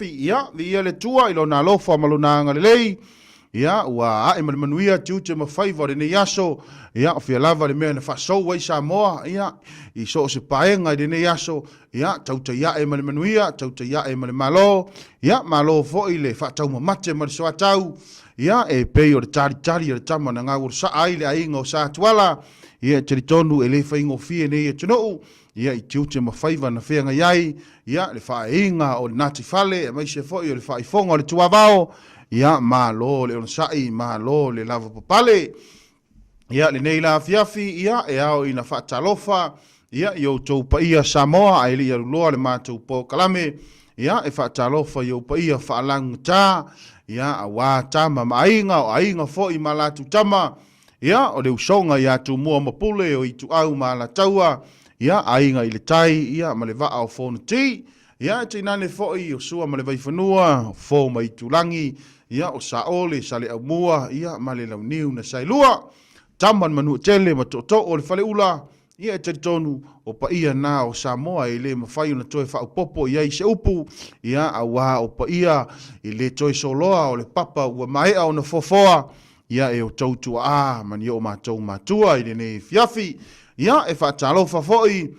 Ia, viia le Atua i Lona alofa ma Lona agalelei, ia, ua ae ma le manuia tiute ma faiva o lenei aso, ia, o fea lava le mea na faasou ai Samoa, ia, i so o se paega i lenei aso, ia, tautai ae ma le manuia, tautai ae ma le Malo, ia, malo foi le faataumamate ma le soatau, ia, e pei o le talitali a le tama na gauolosaa ai le aiga o Sa Tuala, ia, e talitonu e le faigofie nei atunuu, ia i tiute ma faiva na feagai ai, ia le faaeiga o le natifale aemaise foi o le faaifoga o le tuavao, ia malo le onosai, malo le lavapapale. Ia lenei la afiafi, ia e ao ina faatalofa, ia i outou paia Samoa ae le i aluloa le matou polokalame, ia e faatalofa i ou paia faalagugata, ia aua tama ma aiga, o aiga foi ma latou tama, Ia, o le usoga ia Tumua ma Pule, o Ituau ma Alataua, ia, Aiga i le Tai, ia, ma le Vaa o Fonoti. Ia, e tainane foi o Sua ma le Vaifanua, o Fofo ma Itulagi, ia, o Saole, Saleaaumua, ia, ma le Launiu na Saelua. Tama le Manuatele ma Tootoo o le Faleula, ia, e talitonu, o paia na o Samoa e le mafai ona toe faaopoopo i ai se upu, ia, aua o paia e le toe soloa o le papa ua maea ona foafoa, Ia e outou tuaa ma ni o matou matua i lenei afiafi. Ia e faatalofa foi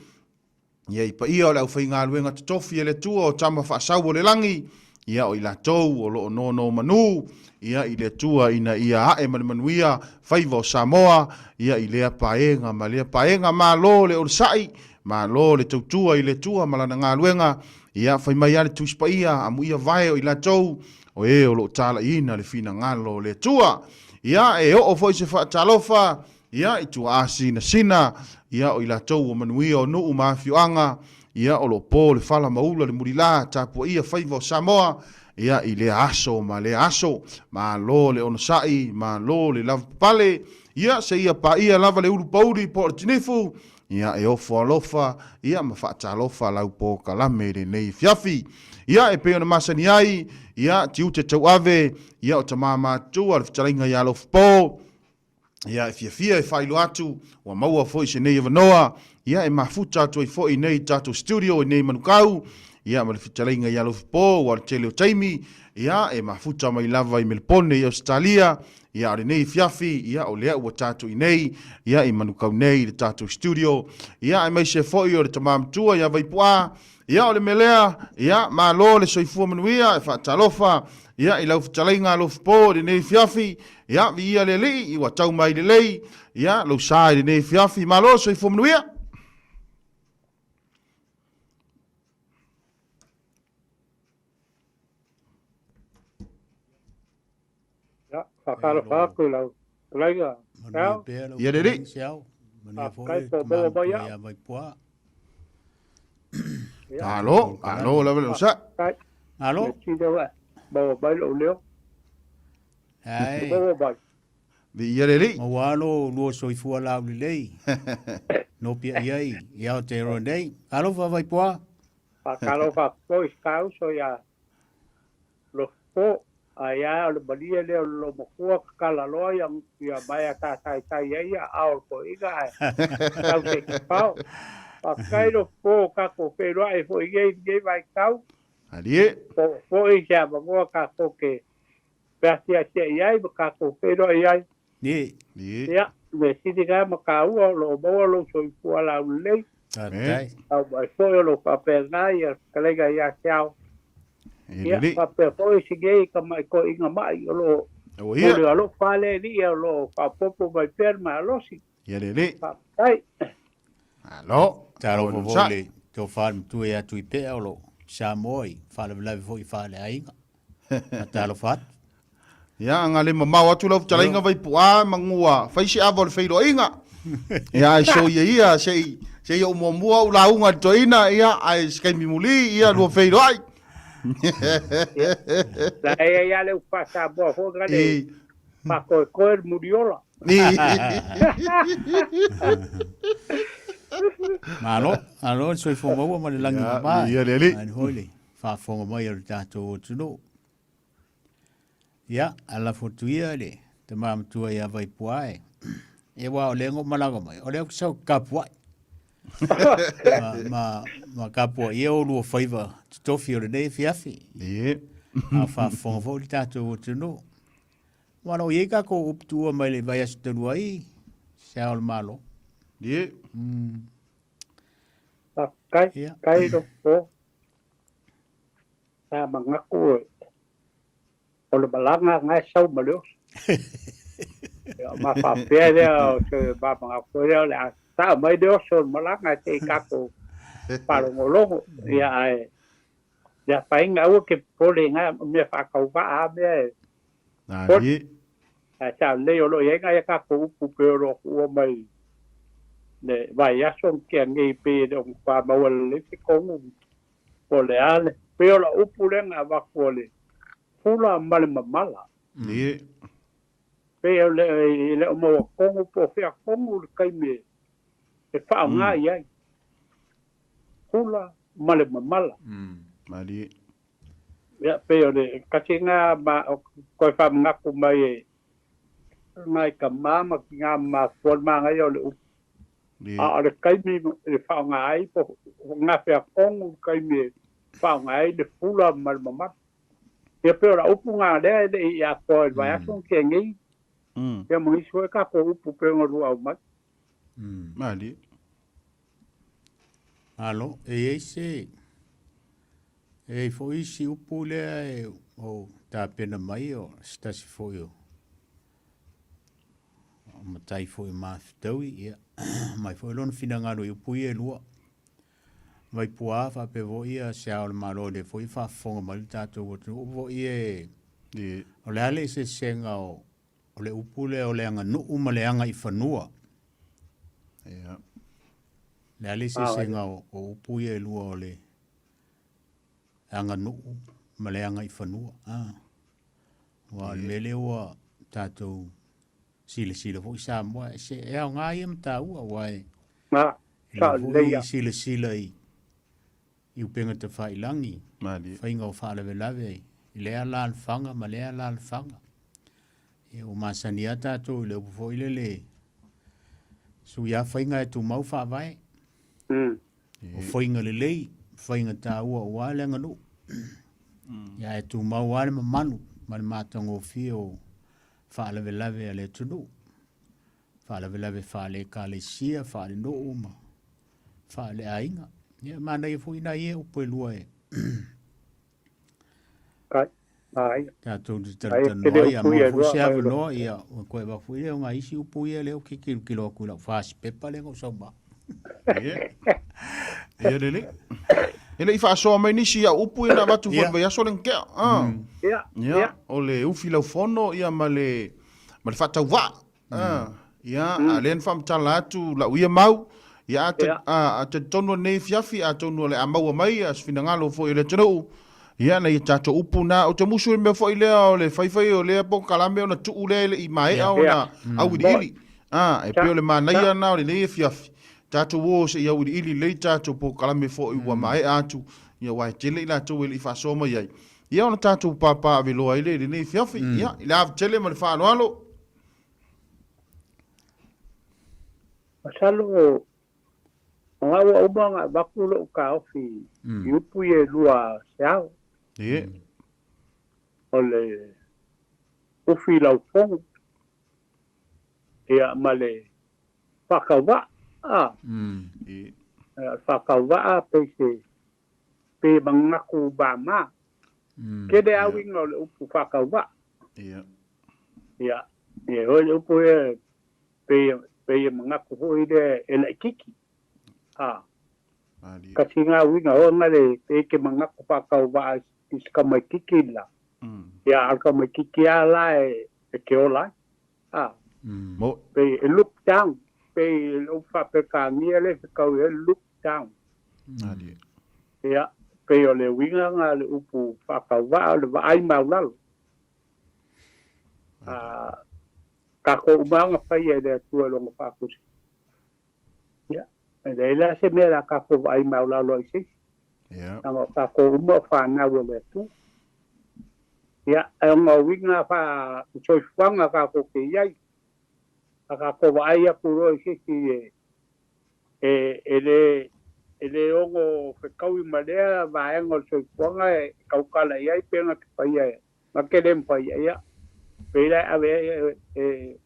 ia i paia o le aufaigaluega totofi a le Atua o Tama Faasau o le Lagi, ia o i latou o lo o nonomanu ia i le Atua ina ia ae ma le manuia faiva o Samoa ia i lea paega ma lea paega. Malo le onosai, malo le tautua i le Atua ma Lana galuega. Ia fai mai lava le Tusi Paia, amuia vae o i latou O e o lo o talaiina le finagalo o le Atua. Ia, e oo foi se faatalofa, ia, i tuaa sinasina, ia, o i latou ua manuia o nuu ma afioaga, ia, o lo o po le fala ma ula le mulila, tapuaia faiva o Samoa, ia, i lea aso ma lea aso. Malo le onosai, malo le lavapapale, ia, seia paia lava le ulupouli po o le tinifu, Ia, e ofo alofa, ia, ma faatalofa lau polokalame i lenei afiafi. Ia, e pei ona masani ai, ia, tiute tauave, ia, o tama matutua le fetalaiga ia Alofapo, ia, e fiafia e faailoa atu, ua maua foi se nei avanoa, ia, e mafuta atu ai foi i nei tatou studio i nei Manukau, ia, ma le fetalaiga ia Alofapo, aua o le tele o taimi, ia, e mafuta mai lava i Melepone i Ausetalia, Ia, o lenei afiafi, ia, o lea ua tatou i nei, ia, i Manukau nei i le tatou studio, ia, aemaise foi o le tama matua ia Vaipu'a, ia, o le mea lea, ia, malo le soifua manuia, e faatalofa, ia, i lau fetalaiga Alofapo i lenei afiafi, ia, viia le Alii, ua tau mai lelei, ia, lou sa i lenei afiafi, malo le soifua manuia. Ia, faatalofa atu i lau fetalaiga Manuia Seau. pea lau Ia lelei. fetalaiga Seau. Manuia foi Faafetai le po tama maua mai matua au. ia Vaipuā. Ia, Malo, malo lava le onosai. faafetai. Malo. Le tino e maua mai lou leo. Ai. Maua mai. Viia le Alii. Maua lo lua soifua laulelei. No pia i ai i Aotearoa nei. Alofa Vaipuā. Faatalofa atu foi i si ta uso ia Lofipo, ai a o le malie lea o le loomatua tatala loa ia ia maea tātaitai ai ia aao o le toeaina ae tau se i tafao. Faafetai Lofipo o tatou feiloai foi i nei lenei vaitau. Alie. Po foi se avanoa tatou te feasiasia'i ai ma tatou feiloai ai. Ni. Ni. Ia, mea sili lena ma taua o lo o maua lou soifua laulelei. Faafetai. Tau mai foi o lo o faapena ia fetalaiga ia te ao. Ia, Lelei. faapea foi si nei tamai toeaina ma'i o lo o Aua ia. pule alofa le Alii o lo o faaopoopo mai pea le malosi. Ia lelei. Faafetai. Malo. Talofa foi Sa. i le tofa matua ia Tuipea o lo o Samoa i faalavelave foi i faaleaiga. Faatalofa atu. Ia, aga le mamao atu lau fetalaiga Vaipu'a magua fai se ava o le feiloaiga. Ia, ae soia ia se i se i ou muamua ou lauga i le toeaina, ia, ae se taimi muli, ia, lua feiloai. La e ai lava le upu faa-Samoa foi na le I, faatoetoe le muliola. i. Malo, malo le soifua maua ma le lagi Ia, mama. ia le alii. Ae foi le faafofoga mai o le tatou atunuu. Ia, a lafo atu ia i le tama matua ia Vaipu'a e. E aua o lea na ou malaga mai, o lea ou te sau tapuai. Ma, ma, ma tapuaia oulua faiva totofi o lenei afiafi. Ie. A o faafofoga foi le tatou atunuu. Ua o lo o i ai tatou upu tuua mai le vaiaso talu ai, se ao o le Malo. Ie. Faafetai, Ia. faafetai lofo. Sa manatu e o le malaga na e sau ma le oso. Ia, ma faapea lea o se mamanatu lea o le a saa mai le oso o le malaga e te i tatou faalogologo. Ia, ae le afaina aua ke popole i na mea faatauvaa a mea e Malie. Ae sa lelei o lo o i ai nai a tatou upu pei o lo o tuua mai le vaiaso na tea nei pei e le o matua maua lelei se tonu po o le a le pei o lau upu lea na avatu o le fula ma le mamala. Ie. Pei o le e le o maua tonu po o fea tonu le taimi e faaaoga i ai. Fula ma le mamala. Malie. Ia, pei o le tasi lena ma toe faamanatu mai e nai tama ma tina ma matua le manaia o le upu. A o le taimi e faaaoga ai po o gafea tonu le taimi e faaaoga ai le fula ma le mamalu. Ia pei o lau upu lena lea e le i atoa i le vaiaso na tea nei. Ia ma nisi foi tatou upu pei ona lua aumai. Malie. Malo, e i ai se E i ai foi isi upu lea e ou tapena mai o se tasi foi o matai foi o mafetaui, ia, aumai foi lona finagalo i upu ia e lua. Vaipuā faapea foi ia se Ao o le Malo o lea foi e faafofoga mai le tatou atunuu. Upu foi ia e, o le a le eseesega o le upu lea o le aganuu ma le agaifanua. Ia. O le a le eseesega o upu ia e lua o le aganuu ma le agaifanua. Aua o le mea lea ua tatou silasila foi Samoa, e se e aoga ia mataua, aua e lea foi silasila i upega tafailagi, faiga o faalavelave i lea alaalafaga ma lea alaalafaga. Ia ua masani lava tatou i le upu foi lele, sui lava faiga e tumau faavae. O faiga lelei, faiga taua aua le aganuu. Ia ae tumau lava le mamalu ma le matagofie o faalavelave a le atunuu. Faalavelave faale-ekalesia, faalenuu ma faaleaiga. Ia manaia foi nai ia upu e lua e Kai, ai. Tatou te talatalanoa ai, a maua foi se avanoa, ia, ua toe avatu foi lea o nai isi upu ia lea ou te tilotilo atu i lau fasi pepa lea na ou sau ma. Ia. Ia lelei. E le i faasoa mai nisi au upu ia na avatu foi i le vaiaso lea na tea. Ah. Ia, Ia, o le ufi laufono ia ma le ma le faatauvaa. Ah, ia, a lea na faamatala atu lau ia mau, ia a, a, a talitonu o lenei afiafi, atonu o le a maua mai se finagalo foi o le atunuu, ia na ia tatou upu na, ou te musu i le mea foi lea o le faifai o lea polokalame ona tuu lea e le i maea ona auiliili. A, e pei o le manaia na o lenei afiafi, tatou o se i auiliili lelei tatou polokalame foi ua maea atu, ia aua e tele i latou e le i faasoa mai ai, ia ona tatou papaaveloa ai lea i lenei afiafi. Ia, i le ava tele ma le faaaloalo. Masalo o ga ua uma ona avatu lou taofi i upu ia e lua se ao. Ie. O le ufi laufogo ia ma le faatauvaa. Ie. O le faatauvaa pei se pe manatu mama. Tele lava uiga o le upu faatauvaa. Ia. Ia, ia hoi le upu ia pei pei e manatu foi lea e laitiiti. A. Kasi ngā uiga ona le pei ke manatu faatauvaa i se tamaitiiti la. Ia, a o le tamaitiiti lava la e e te ola ai. A. Mo. Pei e look down, pei le upu faa-Peretania lea e fetau i ai look down. Ia, pei o le uiga lena o le upu faatauvaa o le vaai maulalo. A, tatou uma lava na faia e le Atua i Lona faatusi. Ia, e leai la se mea o le a tatou vaai maulalo ai i se isi. Leaga o tatou uma o fanau a le Atua. Ia, ae o ngā uiga faa-soifuaga tatou te i ai, a tatou vaai atu loa i se isi e E, e le e le ono fekaui ma lea vaega o le soifuaga e taukala i ai pe na te faia e na te le mafai ai. Ia, pei la e ave ai e, e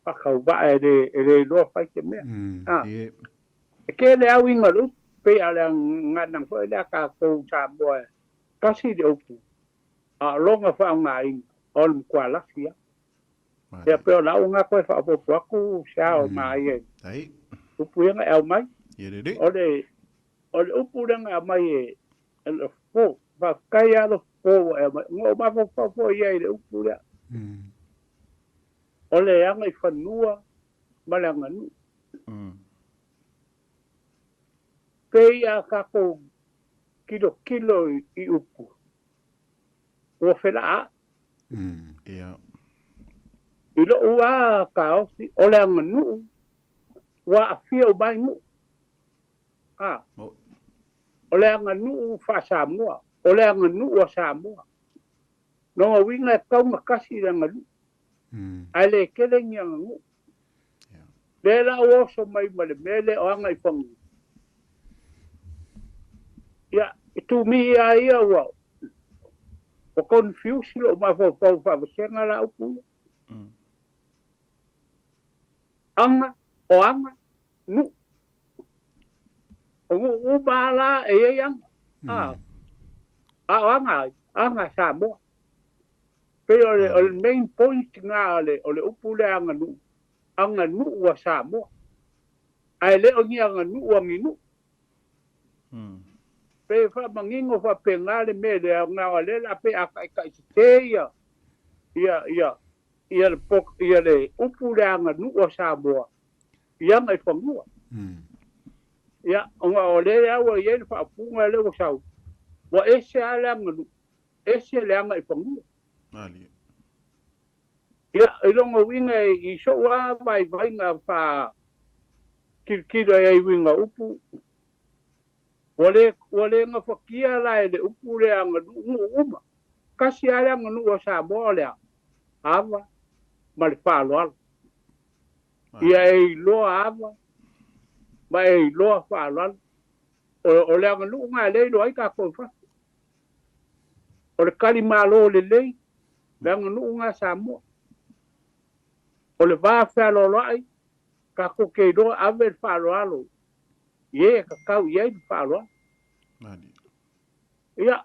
faatauvaa e le e le iloa fai se mea. A, e tele lava uiga o le upu, pei a o le gagana foi lea a tatou Samoa e tasi le upu, a o lona faaaogaina o le matua lasi lava. Ia pei o lau lena toe faaopoopo atu se ao ma ia i upu ia na e aumai. O le o le upu lea na aumai e e le fofo. Faafetai lava le fofo ua e aumai. Na ou mafaufau foi i ai i le upu lea. O le agaifanua ma le aganuu. Pei a tatou tilotilo i upu, ua felaa'i. I lo'u a taofi, o le aganuu ua aafia uma ai nuu. A, o le aganuu faa-Samoa, o le aganuu a Samoa. Lona uiga e tatau ona tasi le aganuu, ae le tele ni aganuu. Lea la ua oso mai ma le mea lea o Agaifanua. Ia, e tumii lava ia ua ua confuse lou mafaufau i faavasega la upu ia. Aga, o aga, nuu. O nuu uma lava la e i ai aga. A, a o aga ai? Aga Samoa. Pei o le, o le main point na o le, o le upu lea aganuu, aganuu a Samoa. Ae le o ni aganuu a ni nuu. Pei e faamanino faapena le mea lea, na o lea la pei a taitaisese ia, ia, ia, ia le, ia le upu lea aganuu a Samoa i agaifanua. Ia, ona o lea ua i ai le faaupuga lea ua sau, ua ese lava le aganuu, ese le agaifanua. Ia, i lona uiga i so'u lava vaivaiga faa tilotilo ai i uiga o upu, ua le, ua le gafatia la e le upu le aganuu nuu uma. Tasi lava le aganuu a Samoa o le a? Ava ma le faaaloalo. Ia e iloa ava ma e iloa faaaloalo. O, o le aganuu lena e le iloa ai tatou i fafo. O le tali malo lelei, le aganuu lena a Samoa. O le va fealoaloai, tatou te iloa ave le faaaloalo i e e tatau i ai le faaaloalo. Ia,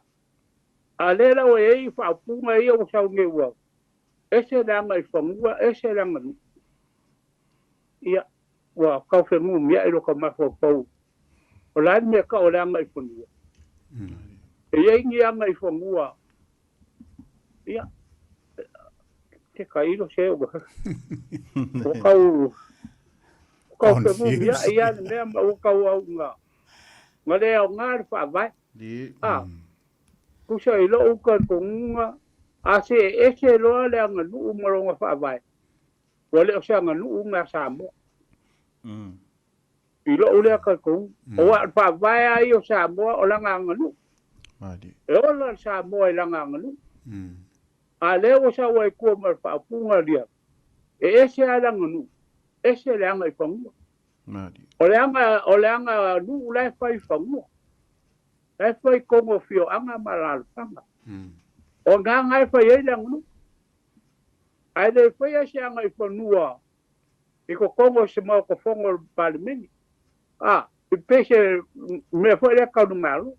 a lea la ua i ai faaupuga ia ua sau nei ua ese le agaifanua, ese le aganuu. Ia, ua tau fenumiai lo ta mafaufau. O le a le mea tau o le agaifanua? E i ai ni agaifanua, ia, te tailo se ua ua tau tau fenumiai lava le mea ma ua tau auga na le aoga le faavae. A, tusa i lou talitonuga, a see ese loa le aganuu ma lona faavae, ua le o se aganuu na Samoa. I lou lea talitonuga. Aua o le faavae lava ia o Samoa o lana aganuu. E ola le Samoa i lana aganuu. A lea ua sau ai tua ma le faaupuga lia, e ese lava le aganuu, ese le agaifanua. O le aga, o le aganuu la e fai i fanua. La e fai i totonu o afioaga ma alaalafaga. O na aga e fai ai le aganuu. Ae le faia se agaifanua i totonu o se Maota Fono o le Palemene. A, e pei se mea foi lea tau le Malo.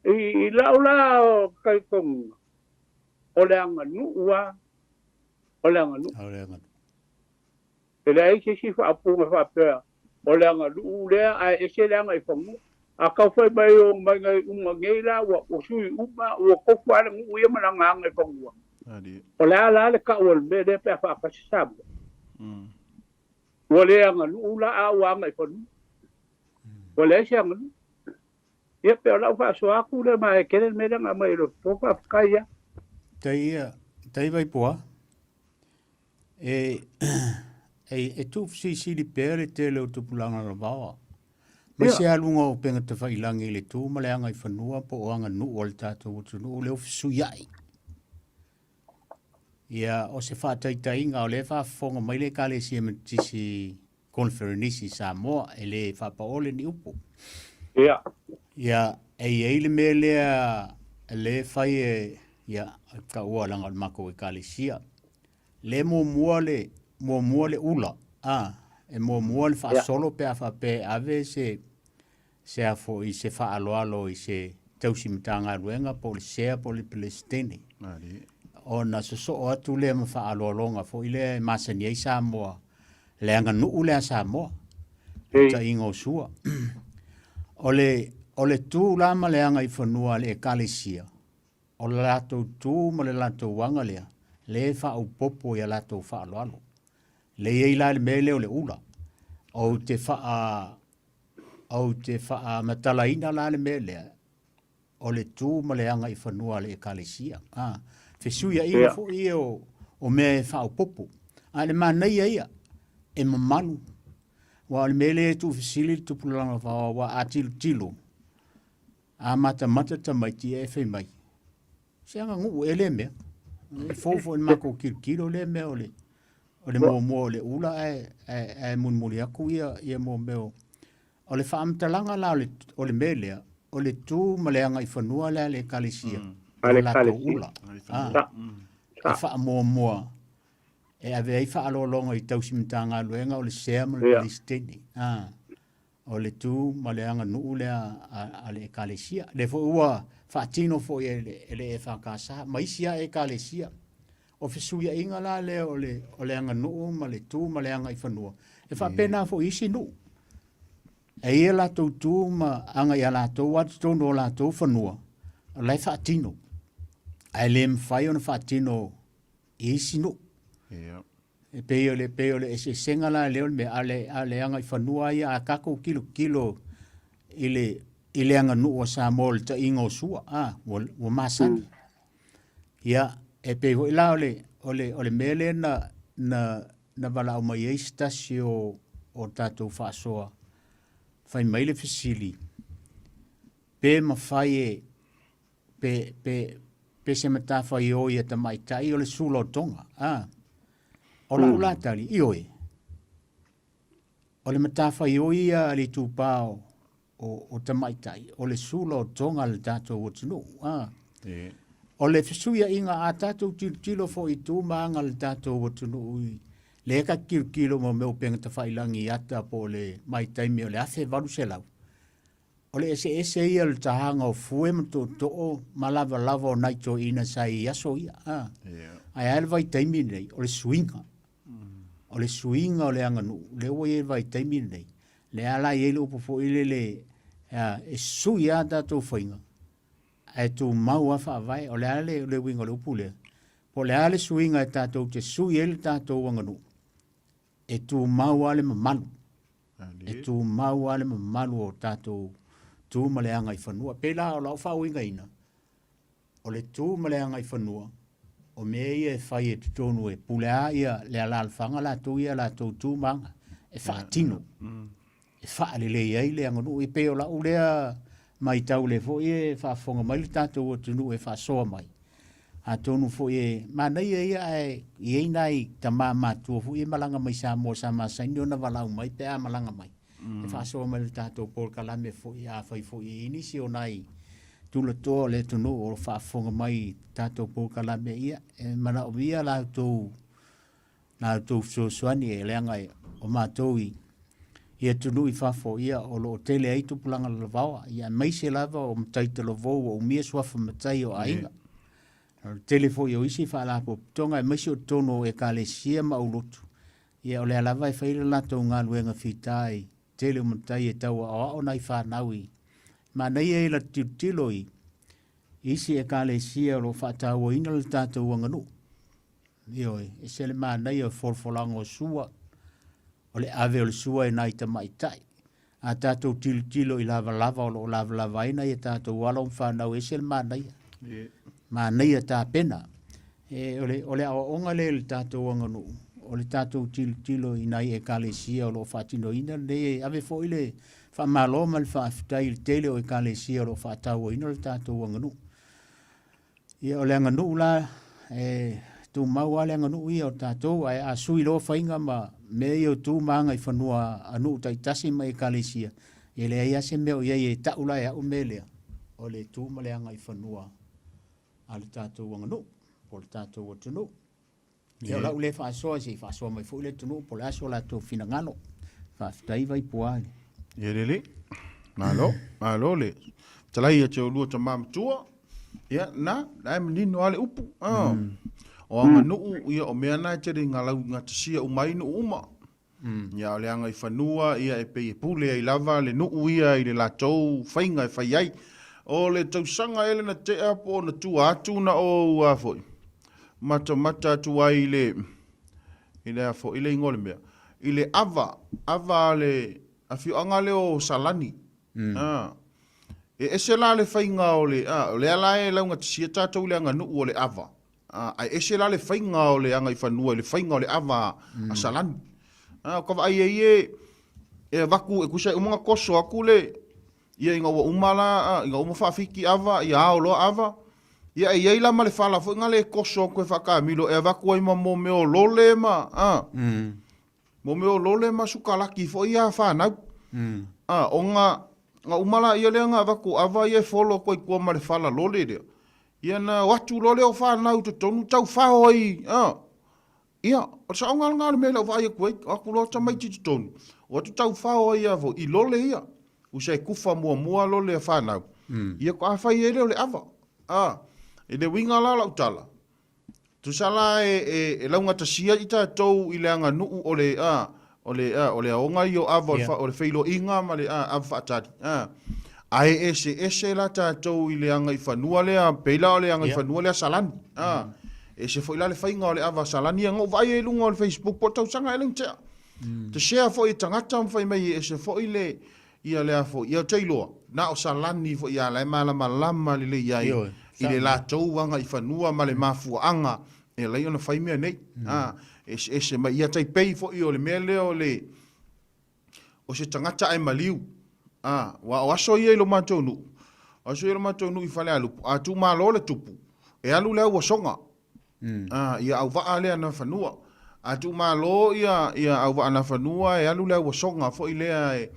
I, i lau la talitonuga, o le aganuu lava, o le aganuu. O le aganuu. E leai se isi faaupuga faapea, o le aganuu lea ae ese le agaifanua. A tau fai mai o mai nai uma nei la ua ua sui uma, ua tofu lava le nuu ia ma lana agaifanua. O le a la le tau o le mea lea pe a faatasi Samoa? Ua le aganuu la a ua agaifanua. Ua leai se aganuu. Ia pe o lau faasoa atu lea ma e tele le mea lea na aumai e le po faafetai ia. Tai ia, tai vai poa. E e e tuufesilisili pea le tele o tupulaga lavaoa. Mai se aluga o upega tafailagi i le tu ma le agaifanua po o aganuu a le tatou atunuu lea ua fesuiai. Ia, o se faataitaiga o lea e faafofoga mai le Ekalesia Metotisi. Koneferenisi i Samoa, e le faapaole ni upu. Ia. Ia, e i ai le mea lea lea e fai e, ia, taua leaga o le matou ekalesia. Le muamua le, muamua le ula, a, e muamua le faasolo pe a faapea e ave se, se a foi, se faaaloalo i se tausi Matagaluega po o le sea po o le Peresetene. Ona sosoo atu lea ma faaaloaloga foi lea e masani ai Samoa, le aganuu lea a Samoa, le taiga o sua. O le, o le tu la ma le agaifanua a le Ekalesia, O le latou tu ma le latou aga lea, lea e faaopoopo i a latou faaaloalo. Lea e i ai la le mea lea o le ula. Ou te faa, ou te faamatalaina la le mea lea, o le tu ma le agaifanua a le Ekalesia. A, fesuiaiga yeah. foi ia o, o mea e faaopoopo. A le manaia ia, e mamalu. Aua o le mea lea e tuufesili le tupulaga vao, aua a tilotilo, A matamata tamaiti e fai mai, se aganuu ea lea mea. E fou foi i le matou tilotilo lea mea o le o le muamua o le ula ae ae ae mulimuli atu ia ia mo mea o o le faamatalaga la o le o le mea lea, o le tu ma le agaifanua lea a le Ekalesia, A le o latou Ekalesia. ula. A, e faamuamua e ave ai faaaloaloga i tausi Matagaluega o le sea ma le Peresetene. A. O le tu ma le aganuu lea a le Ekalesia. Lea foi ua faatino foi e le, e le EFKS ma isi lava Ekalesia. O fesuiaiga la lea o le, o le aganuu ma le tu ma le agaifanua, e faapena foi i isi nuu. E i ai latou tu ma aga i a latou lava totonu o latou fanua, o la e faatino. Ae le mafai ona faatino i isi nuu. Yeah. E pei o le, pei o le eseesega la lea o le mea, a le, a le agaifanua ia, a tatou tilotilo i le, i le aganuu a Samoa o le taiga o sua, a, ua, ua masani. Ia, e pei foi la o le, o le, o le mea lea na, na, na valaau mai ai se tasi o, o tatou faasoa, fai mai le fesili, pe mafai e, pe, pe, pe se matafaioi a tamaitai o le sula o toga. A, o lau la tali, ioe, o le matafaioi ia a le itupa o, o, o tamaitai, o le sula o toga a le tatou atunuu. A, o le fesuiaiga a tatou tilotilo foi i tu ma aga a le tatou atunuu i lea ta te tilotilo mo mea o upega tafailagi i ata po o le vaitaimi o le 1800, O le eseese ia o le tahaga o fue ma tootoo ma lavalava o nai toeaiina sa i aso ia. A. Yeah. Ae a le vaitaimi lenei, o le suiga. O le suiga o le aganuu, lea ua i ai le vaitaimi lenei. Lea la e i ai le upu foi lele, a, e sui lava tatou faiga, ae tumau lava faavae. O le a le, le uiga o le upu lea? Po o le a le suiga e tatou te sui ai le tatou aganuu, e tumau lava le mamalu. E tumau lava le mamalu o tatou tu ma le agaifanua. Pei la o lau faauigaina, o le tu ma le agaifanua, o mea ia e fai e totonu e pule a ia le alaalafaga latou ia latou tu ma aga e faatino, e faalelei ai le aganuu. E pei o lau lea matau lea foi e faafofoga mai le tatou atunuu e faasoa mai. Atonu foi e manaia ia ae i ai nai tama matua foi e malaga mai Samoa sa masani ona valaau mai pe a malaga mai. E faasoa mai le tatou polokalame foi afai foi e i ai nisi o nai tulatoa o le atunuu o lo o faafofoga mai i tatou polokalame ia e manaomia la outou la outou fesoasoani e leaga o matou i i atunuu i fafo ia o lo o tele ai tupulaga lalovaoa ia aemaise lava o matai talavou ua umia suafa matai o aiga. O le tele foi o isi faalapotopotoga aemaise o totonu o ekalesia ma aulotu ia o lea lava e fai le latou galuega fita i tele o matai e tau aoao nai fanau i manaia i la tilotilo i isi ekalesia o lo o faatauaina le tatou aganuu. Ioe, ese le manaia o folafolaga o sua, o le ave o le sua e nai tamaitai. A tatou tilotilo i lavalava o lo o lavalava ai nai a tatou alo ma fanau, ese le manaia. Manaia tapena. E, o le, o le aoaoga lea i le tatou aganuu, o le tatou tilotilo i nai ekalesia o lo o faatinoina lenei, e ave foi le faamalo ma le faafetai i le tele o ekalesia o lo o faatauaina le tatou aganuu. Ia, o le aganuu la, e tumau lava le aganuu ia o tatou, ae a sui loa faiga ma mea ia o tu ma agaifanua a nuu taitasi ma ekalesia, e leai lava se mea o i ai e tau la e au le mea lea, o le tu ma le agaifanua a le tatou aganuu po o le tatou atunuu. Ia o lau lea faasoa, se i faasoa mai foi le atunuu po o le a so latou finagalo. Faafetai Vaipua. Ia lelei. Malo, malo le fetalai ia te oulua tama matua. Ia, na, la e manino lava le upu. Ah. O aganuu, ia, o mea na e tele ina laugatasia uma ai nuu uma. Ia, o le agaifanua, ia, e pei e pule ai lava le nuu ia i le latou faiga e fai ai. O le tausaga ea lea na tea po o na tua atu na ou, a foi, matamata atu ai i le, i le a foi le igoa o le mea, i le ava, ava a le afioaga lea o Salani. A, e ese la le faiga o le, a, o lea la e laugatasia tatou i le aganuu o le ava, a, ae ese la le faiga o le agaifanua i le faiga o le ava a Salani. A, o ka vaai ai e, e avatu, e tusa e uma ona toso atu le, ia ina ua uma la, a, ina ua uma faafiki ava, ia ao loa ava, ia e i ai la ma le fala foi lena e toso atu e faakamilo e avatu ai ma mo mea o lole ma, a, Mo mea o lole ma sukalaki foi ia a fanau. A, ona, na uma laia lea na avatu ava ia e folo atu ai tua ma le fala lole lea. Ia na o atu loa lea o fanau i totonu tau fao ai, a. Ia, o le saoga lena o le mea i lau vaai atu ai, o atu loa tamaiti i totonu, o atu tau fao ai lava foi i lole ia. Usa e kufa muamua lole a fanau, ia faatoa fai ai lea o le ava. A, i le uiga la o lau tala, Tusa la e, e laugatasia i tatou i le aganuu o le, a, o le, a, o le aoga ia o ava o le, o le feiloaiga ma le, a, ava faatali, a. Ae eseese la tatou i le agaifanua lea, pei la o le agaifanua lea Salani, a. Ese foi la le faiga o le ava Salani ia na ou vaai ai i luga o le Facebook po o le tausaga ea lea na tea. Te share foi e tagata ma fai mai e ese foi le, Ia lea foi, ia ou te iloa, na o Salani foi ia la e malamalama lelei ai Ioe, i le saʻa. latou agaifanua ma le mafuaaga e alai ona fai mea nei. A, eseese mai. Ia tai pei foi o le mea lea o le, o se tagata ae maliu. A, aua o aso ia i lo matou nuu, o aso ia i lo matou nuu i Falealupo, a tuumalo le tupu, e alu le auasoga. A, ia auvaa lea Nafanua. A tuumalo ia, ia auvaa Nafanua e alu le auasoga foi lea e,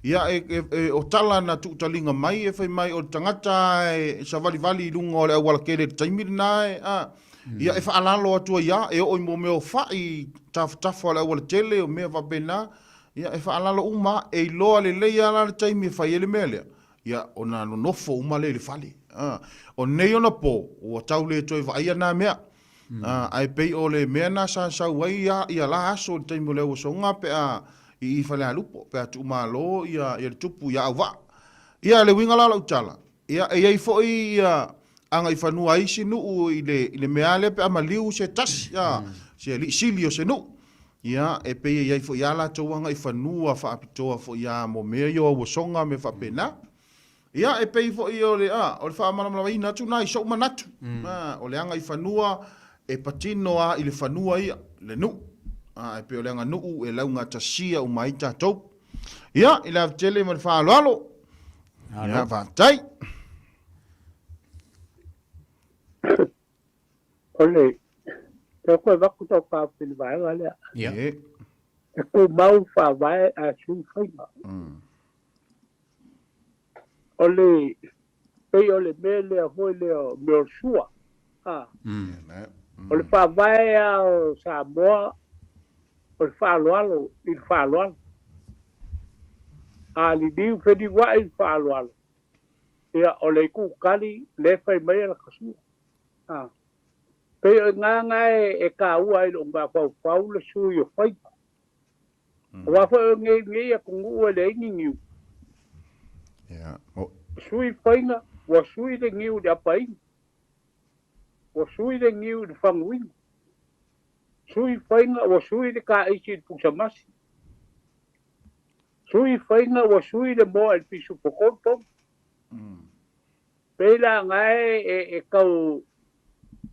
ia e, e, e, o tala na tuutaliga mai e fai mai o le tagata e savalivali i luga o le aualatele i le taimi lena e, a, ia e faalalo atu ai lava, e oo i mo mea o fai tafatafa o le aualatele o mea faapena, ia e faalalo uma lava, e iloa lelei lava la le taimi e fai ai le mea lea. Ia, ona nonofo uma lea i le fale. A, o nei ona po, ua tau le toe vaaia na mea. A, ae pei o le mea na sa sau ai ia, ia la aso i le taimi o le auasoga pe a i i Falealupo, pe a tuumalo ia, ia le tupu ia Auvaa. Ia, le uiga la o lau tala, ia, e i ai foi ia agaifanua a isi nuu i le, i le mea lava lea pe a maliu se tasi, a, se alii sili o se nuu. Ia, e pei e i ai foi lava latou agaifanua faapitoa foi lava mo mea ia o auasoga ma mea faapena. Ia, e pei foi o le, a, o le faamalamalamaina atu lena i so'u manatu, a, o le agaifanua e patino lava i le fanua ia, le nuu, a, e pei o le aganuu e laugatasia uma ai tatou. Ia, i le ave tele ma le faaaloalo. Ia, faafetai. O le tau koe avatu tau taofi i le vaega lea. Ia. E tumau faavae ae sui faiga. O le pei o le mea lea foi lea o mea o le sua. A. O le faavae a o Samoa o le faaaloalo i le faaaloalo. A liliu feliuai i le faaaloalo, ia o le itu tali lea e fai mai e lata sua. A. Pei o i ina e taua ai i lou mafaufau le sui o faiva. Aua foi o nei nei atunuu e leai ni niu. Sui faiga, ua sui le niu i le apaina. Ua sui le niu i le faguina. Sui faiga, ua sui le taisi i le pusamasi. Sui faiga, ua sui le moa i le pisupo tolu. Pei la gae e tau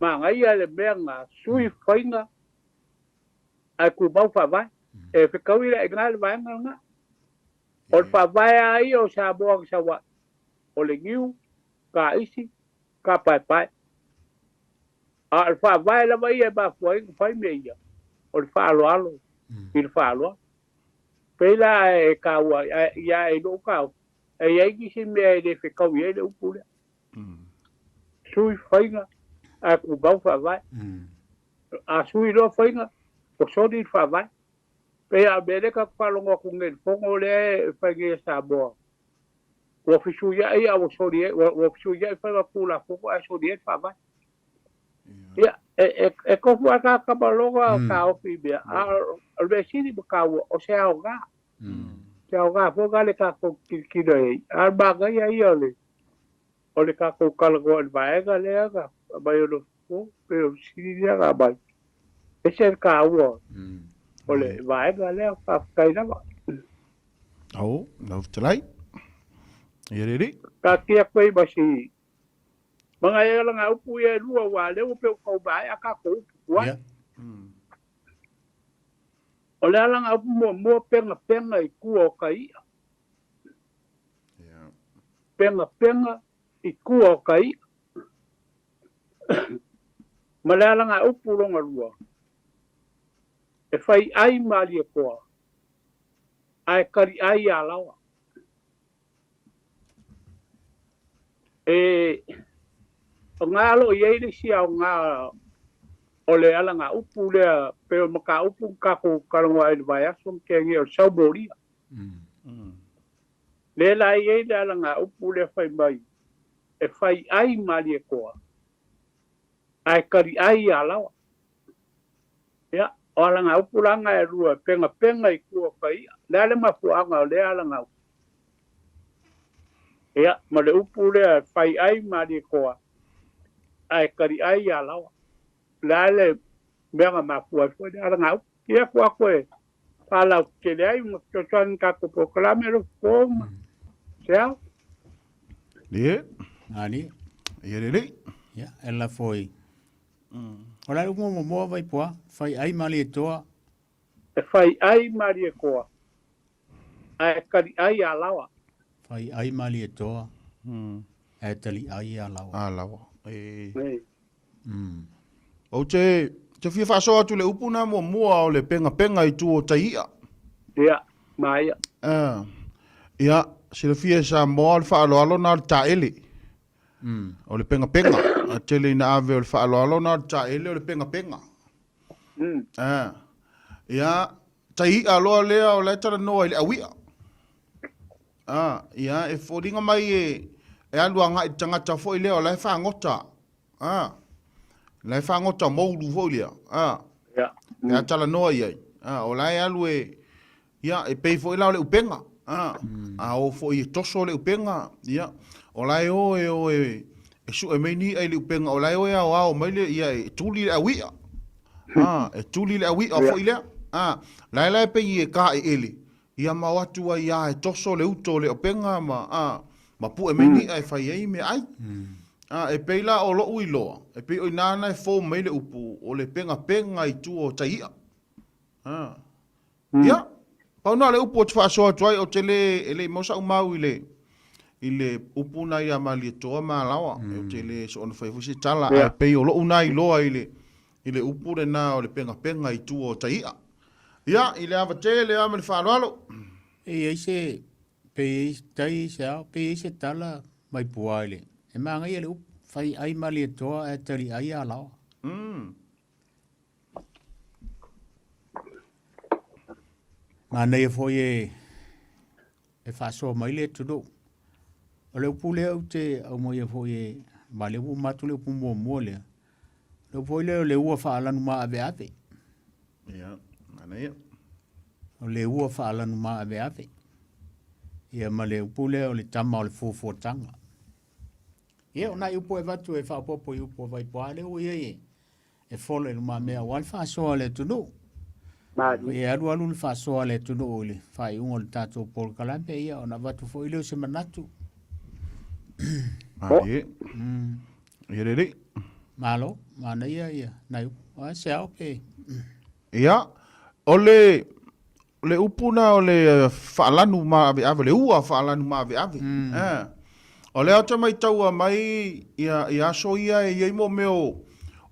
manaia le mea na sui faiga ae tumau faavae. E fetaui la i ina le vaega lena. O le faavae lava ia o Samoa na sau ai, o le niu, taisi, tapaepae. A o le faavae lava ia e mafua ai ona fai mea ia, o le faaaloalo i le faaaloalo. Pei la e taua ia i lou taofi, e i ai nisi mea e le fetaui ai le upu lea. Sui faiga ae tumau faavae. A sui loa faiga, ua soli le faavae. Pei lava o le mea lea tatou te faalogo atu nei i le fono lea e fai nei e Samoa, ua fesuiai a ua soli ai, ua fesuiai faiga Tulafono ae soli ai le faavae. Ia, e tofu lava ta tama lona taofi i mea, a o le mea sili ma taua, o se aoga. Se aoga foi lena le tatou tilotilo i ai. A o le manaia ia o le tatou talanoa i le vaega lea na aumai o le pei o le fesili lea na aumai. E ese le taua o le vaega lea, faafetai lava. Ao, lau fetalai. Ia le alii. Taatia atu ai ma si Manaia lana upu ia e lua aua o lea ua pei ua tau maea tatou upu tuai. Ia. O le a lana upu muamua penapena i tua o ka i'a. Ia. Penapena i tua o ka i'a. Ma le a lana upu lona lua, e fai ai Malietoa ae tali ai Alaoa. E o na o lo o i ai le isi aoga o le alagaupu lea, pei o le mataupu na tatou talanoa ai i le vaiaso na tea nei o le saumolia. Lea la e i ai le alagaupu lea fai mai e fai ai Malietoa ae tali ai Alaoa. Ia, o alagaupu la na e lua, e penapena i tua o ka i'a. O le a le mafuaaga o lea alagaupu? Ia, ma le upu lea e fai ai Malietoa ae tali ai Alaoa. O le a le mea na mafua ai foi lea alagaupu? Ia, tuu atu e faalautele ai ma fesoasoani i tatou polokalame o le fofo ma se ao. Ie. Ani. Ia lelei. Ia, e lafo i O le a le upu muamua Vaipoa, fai ai Malietoa. E fai ai Malietoa, ae tali ai Alaoa. Fai ai Malietoa, ae tali ai Alaoa. Alaoa, e. Ou te, te fia faasoa atu i le upu na muamua o le pengapenga i tua o tai i'a. Ia, maia. Ia, silafia e Samoa o le faaaloalo na o le taele. O le pengapenga. A tele ina ave o le faaaloalo na o le taele o le pengapenga. Ia, tai i'a loa lea o la e talanoa i le aui'a. Ia, e foliga mai e, e alu agai i le tagata foi lea o la e fagota. La e fagota moulu foi lea. Pe a talanoa i ai. O la e alu e, Ia, e pei foi la o le upega, a, a o foi e toso le upega, ia, o la e o e o e, e suʻe mai ni iʻa i le upega, o la e o e aoao mai le, ia, e tuli le ʻauiʻa, a, e tuli le ʻauiʻa foi lea, a, la e la e pei e kāʻeʻele, ia ma o atu ai a e toso le uto o le upega ma, a, ma puʻe mai ni iʻa e fai ai meaai. A, e pei la o loʻu iloa, e pei o i nā na e form mai le upu o le pengapenga i tua o tai iʻa. A. Ia, pau na o le upu ou te faasoa atu ai, ou te le, e le i maua sa'u mau i le, i le upu na ia Malietoa ma Alaoa. Ou te le soona fai foi se tala, ae pei o lo'u na iloa i le, i le upu lena o le pengapenga i tua o tai i'a. Ia, i le ava tele lava ma le faaaloalo. E i ai se, pe i ai, tai i se ao, pe i ai se tala mai pua i le, e manaia le upu, fai ai Malietoa ae tali ai Alaoa. Manaia foi e e faasoa mai le atunuu. O le upu lea ou te aumaia foi e ma lea ua uma atu le upu muamua lea. O le upu foi lea o le ua faalanu maaveave. Ia, manaia. O le ua faalanu maaveave. Ia ma le upu lea o le tama o le fuafuataga. Ia, o nai upu e avatu e faaopoopo i upu a Vaipoa lea ua i ai e e fola i lumamea aua le faasoa a le atunuu. E alu alu le faasoa a le atunuu i le faaiuga o le tatou polokalame, ia ona avatu foi lea o se manatu. Malie. Ia lelei. Malo, manaia ia nai upu. A se ao pe. Ia, o le O le upu na o le faalanu maaveave, le ua faalanu maaveave. O lea ou te maitaua mai ia, i aso ia e i ai mo mea o,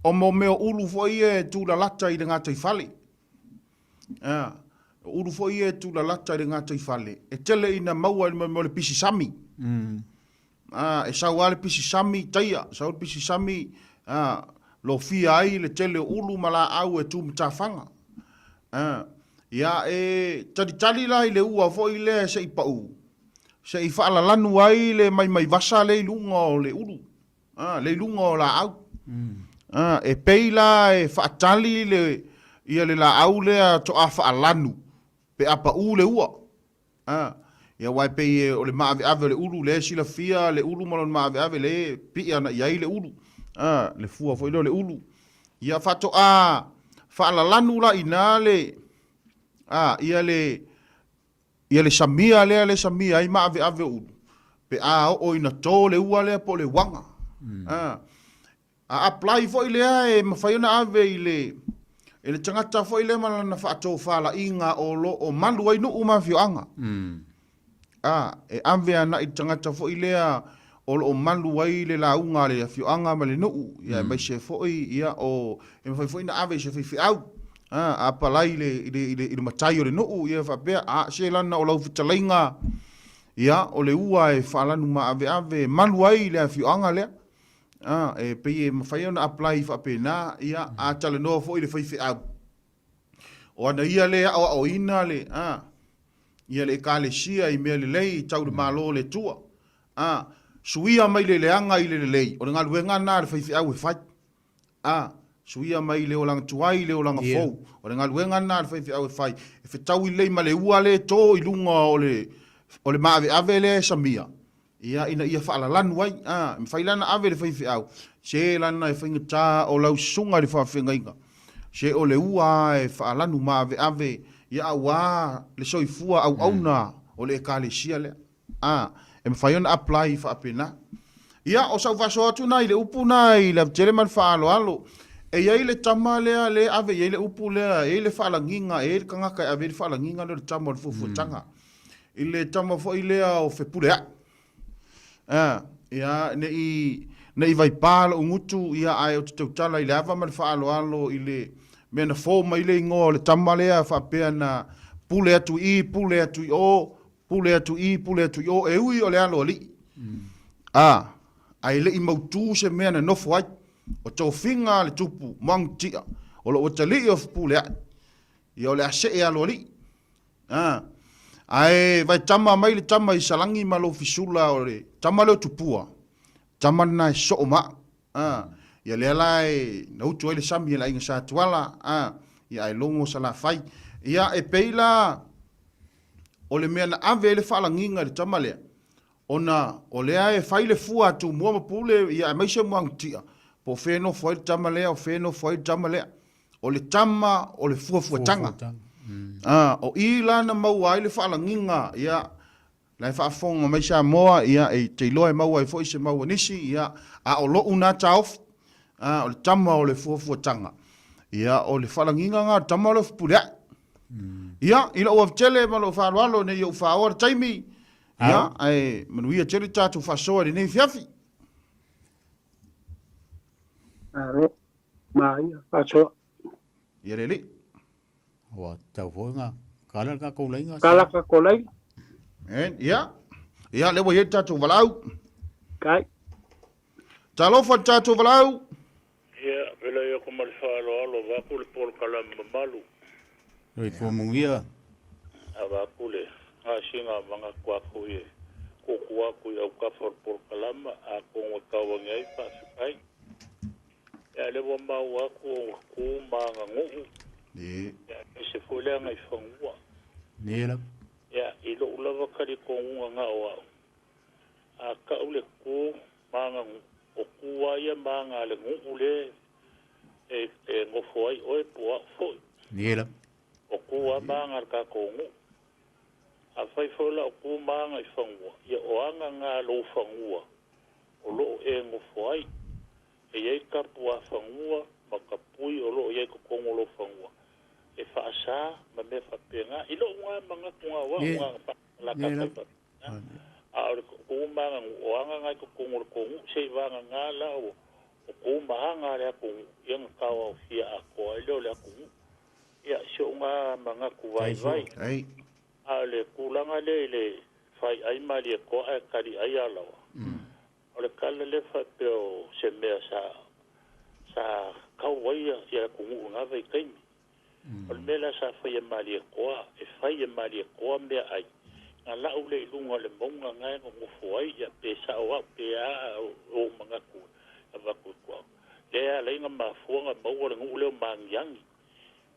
O mo mea o ulu foi ia e tūlalata i le gataifale. A, o ulu foi ia e tūlalata i le gataifale, e tele ina maua i le mea o le pisi sami. A, e sau lava le pisi sami i taia, sau le pisi sami, a, lofia ai le tele o ulu ma laau e tu matafaga. A, ia e talitali la i le ua foi lea se i pau, se i faalalanu ai le maimaivasa lea i luga o le ulu, a, le i luga o laau. A, e pei la e faatali le, ia le laau lea toa faalanu pe a pau le ua. A, ia aua e pei e o le maaveave o le ulu, lea e silafia le ulu ma lona maaveave, lea e pii ana i ai le ulu, a, le fua foi lea o le ulu. Ia faatoa faalalanu la i ina le, a, ia le, ia le samia lea le samia ai maaveave o ulu, pe a oo ina to le ua lea po o le uaga. A, A apply foi lea e mafai ona ave i le i le tagata foi lea ma lana faatofalaiga o lo o malu ai nuu ma afioaga. A, e ave agai i le tagata foi lea o lo o malu ai le lauga a le afioaga ma le nuu, ia aemaise foi ia o e mafai foi ona ave i se faifeau. A, a apply i le i le i le i le matai o le nuu ia faapea, a se lana o lau fetalaiga ia o le ua e faalanu maaveave e malu ai le afioaga lea. A, e pei e mafai ona apply faapena, ia, a talanoa foi i le faifeau, o ana ia lea e aoaoina le, a, ia le Ekalesia i mea lelei tau le Malo o le Atua. A, suia mai le leaga i le lelei, o le galuega lena a le faifeau e fai. A, suia mai le olaga tuai i le olaga fou, o le galuega lena a le faifeau e fai, e fetaui lelei ma le ua lea e to i luga o le, o le maaveave lea e samia, Ia, ina ia faalalanu ai, a, e mafai la ona ave i le faifeau, se lana e faigata o lau susuga i le faafeagaiga, se o le ua a e faalanu maaveave, ia auā le soifua auauna o le Ekalesia lea. A, e mafai ona apply faapena. Ia, o sau faasoa atu na i le upu na i le avetele ma le faaaloalo. E i ai le tama lea lea e ave i ai le upu lea, e i ai le faalagiga, e i ai le tagata e ave i ai le faalagiga lea o le tama o le fuafuataga. I le tama foi lea o Fepuleai. A, ia, ne i, ne i vaipā lo'u gutu, ia, ae ou te tautala i le ava ma le faaaloalo i le mea na fō mai le igoa o le tama lea faapea na pule atu i i, pule atu i o, pule atu i i, pule atu i o, e ui o le alo alii. A, ae le i mautū se mea na nofo ai. O tofiga a le tupu, Moagutia, o lo'u atalii o Fepuleai, ia o le a see alo alii. A, ae vae tama mai le tama i Salagi ma lou fisula o le tama lea o Tupua, tama lena e soo ma au. A, ia lea la e na utu ai le sami e le aiga Sa Tuala, a, ia ae logo Salafai. Ia e pei la o le mea na ave ai le faalagiga i le tama lea, ona o lea e fai le fua a Tumua ma Pule, ia aemaise Muagutia, po o fea e nofo ai le tama lea, o fea e nofo ai le tama lea. O le tama o le fuafuataga. A, o i la na maua ai le faalagiga, ia, la e faafofoga mai Samoa, ia, e te iloa e maua ai foi se mau a nisi, ia, a o lo'u na taofi, a, o le tama o le fuafuataga, ia, o le faalagiga na o le tama o le Fepuleai. Ia, i lou avetele ma lou faaaloalo ne i ou faaoa le taimi, ia, ae manuia tele tatou faasoa i lenei afiafi. Malo. Maia, faasoa. Ia le alii. Ua tatau foi ona kala le tatou laina. Kala tatou laina. En, ia. Ia, lea ua i ai le tatou valaau. Kai. Talofa le tatou valaau. Ia, felai atu ma le faaaloalo avatu le polokalame mamalu. Soifua manuia. Avatu le gasina manatu atu i e tuutuu atu i autafa o le polokalama, atonu e tau ane ai faafetai. Ia lea ua maua atu o tu ma aganuu. Ia aemaise foi le agaifanua. Ia lava. Ia i lou lava talitonuga na o au, a tau le tu ma aganuu, o tu lava ia ma aga a le nuu lea e nofo ai oe po o au foi. Ia lava. O tu lava ma aga a le tatou nuu. Afai foi la o tu ma agaifanua, ia o aga na a lou fanua o lo o e nofo ai. E i ai tapuafanua ma tapui o lo o i ai i totonu o lou fanua e faasa ma mea faapena. I lou na manatu na o au na faalatata faapena. A o le tou ma o aga na i totonu o le tou nuu seivagana la o Ku ma aga le atunuu ia na tauaofia atoa ai lea o le atunuu. Ia si ouga manatu vaivai. A o le tulaga lea i le fai'ai malietoa ae tali'ai alaoa. O le tala lea faapea o se mea sa tau ai ia atunuu i na vaitaimi. O le mea la sa faia malietoa, e fai e malietoa meaai, na la'u lea i luga o le mauga na e nonofo ai ia pe sa'o a'u pe a o manatu avatu i tua. Lea ala ai na mafua na maua le nuu lea o Magiagi.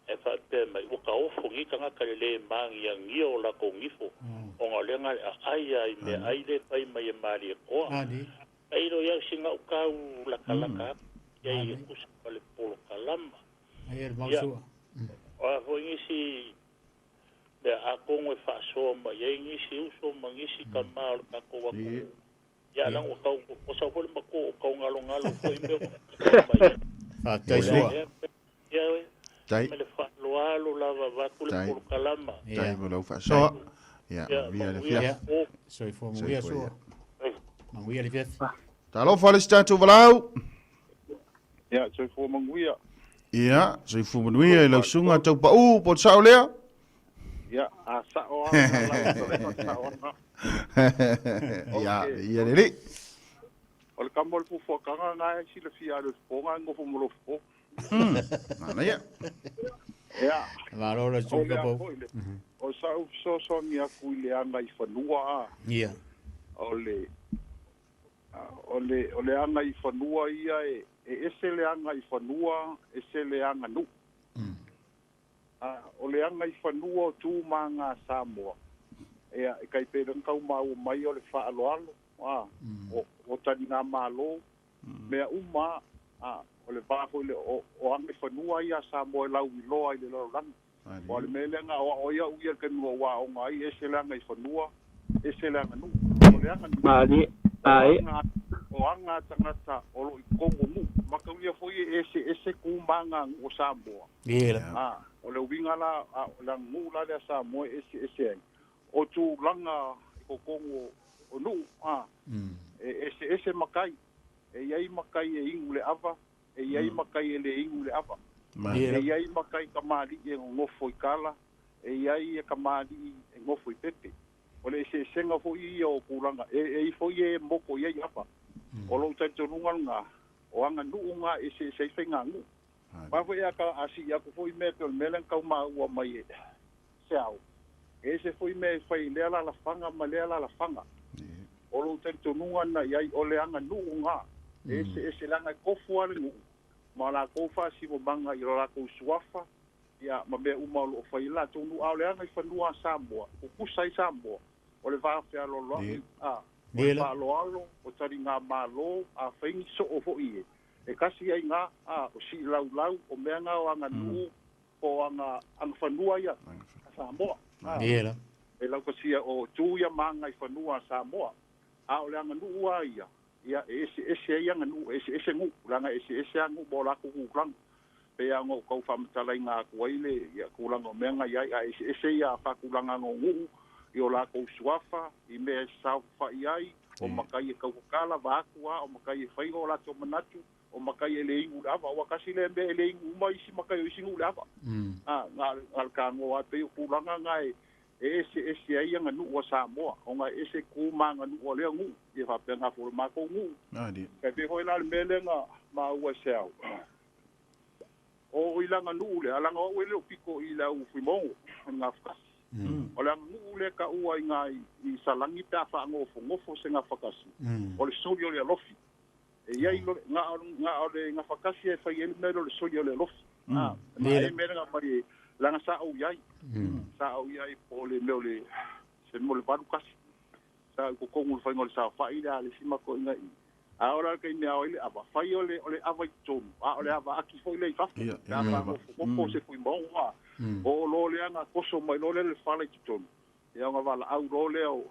E faapea mai ua taofo nei tagata le lē magiagia o latou gifo ona o lea na aai ai meaai le fai mai e malietoa. Ai lo iau sina u kau latalata atu ia i tusa ma le polokalama. Ai le mausua. O a foi nisi mea atonu e faasoa mai ai nisi uso ma nisi tamā o le tatou atunuu. Ia laga ua tau o sau foi le matua o taugalogalo foi mea mai. Faafetai sua. Ia Tai. Ma le faaaloalo lava avatu le polokalama. Tai mo lau faasoa. Ia, manuia le afiafi. Soifua manuia Soifua, sua. Manuia le afiafi. Talofa le isi tatou valaau. Ia, soifua manuia. Ia, soifua manuia i lau susuga Taupau po o le sao lea. Ia, a sao lava lau sao ana. Ia, ia lelei. O le kama o le fuafuakaga na e silafia a le fofoga e nofo ma lou fofo. Manaia. Ia, Malo le o suka le a pau. foi le o sa'u fesoasoani atu i le aga i fanua a. O le o le o le aga i fanua ia e ese le aga i fanua, ese le aga nuu. O le aga i fanua o tu ma aga Samoa. Ia, e kai pe kau maua mai o le faaaloalo, o taliga malo, mea uma, o le va foi le o aga i fanua ia Samoa e lau iloa i le lalolagi. O le mea lea na o ia u ia le taimi ua aoga ai, ese le aga i fanua, ese le aga nuu. O le aga nuu. Malie. Ai. O aga tagata o loo i totonu o nuu. Mataulia foi e ese ese ku ma aga nuu o Samoa. O le uiga la, o le aganuu la lea Samoa e ese ese ai. O tulaga i totonu o nuu, e ese ese matai. E iai matai e inu le ava, e iai matai e le inu le ava. E iai matai kamali'i e nonofo i kala, e iai e kamali'i e nofo i pepe. O le eseesega foi ia o tulaga, e ifo ia e moko i ai ava. O lou talitonuga lena, o aganuu ga e eseese ai faiganuu. Pa foi a ka asi aku foi mea pe o le mea lea na tau maua mai e se ao. E ese foi mea e fai i lea lalafaga ma lea lalafaga. O lou talitonuga na i ai o le aganuu ga. E ese ese leaga e tofu lava le nuu. Ma latou faasinomaga i lo latou suafa, ia ma mea uma o loo fai ai latou nuu. A o le aga i fanua a Samoa, tutusa ai Samoa, o le va fealoaloai, o le faaaloalo, o taliga malo, a fai ni soo foi e. E kasi ai ngā, o si laulau, o mea ngā o aganuu, o aga fanua ia a Samoa. E laukasia o tu ia ma aga i fanua a Samoa. A o le aganuu a ia, ia e ese ese ai aganuu, e ese ese nuu, leaga e ese ese aganuu ma o latou tulaga. Pe a ona ou tau faamatalaina atu ai le ia tulaga o mea na i ai, a ese ese ia faatulagaga o nuu, i o latou suafa, i mea e saofafai ai, o matai e taukakala, vaatu a, o matai e fai o latou manatu, o matai e le inu le ava. Ua kasi lea mea e le inu uma isi matai o isi nuu le ava. Na le tagoa pei o tulaga na e ese ese ai aganuu a Samoa, ona e ese ku ma aganuu o lea nuu, ia faapena foi le matou nuu. Kai pei foi la le mea lea na maua e se ao. O i le aganuu lea, laga o au e le o pito i le au fuimogo, o le gafakasi. O le aganuu lea taua i ngā i Salani pe a faanofonofo se gafakasi, o le soli o le alofi. E iai nga o le gafakasi e fai ai le mea lea o le soli o le alofi. Ma ai mea lea na mai laga sa ou iai. Sa ou iai po o le mea o le se mea o le 81. Sa ou totonu i le faiga o le saofai le a le isi matou ina i. A o la le taimi e ao ai le ava, fai o le ava i totonu, a o le ava aki foi lea i fafo. Pe a faanofonofo se fuimogo a. O lo lea na toso mai lo lea le fala i totonu. Ia ona valaau lo lea o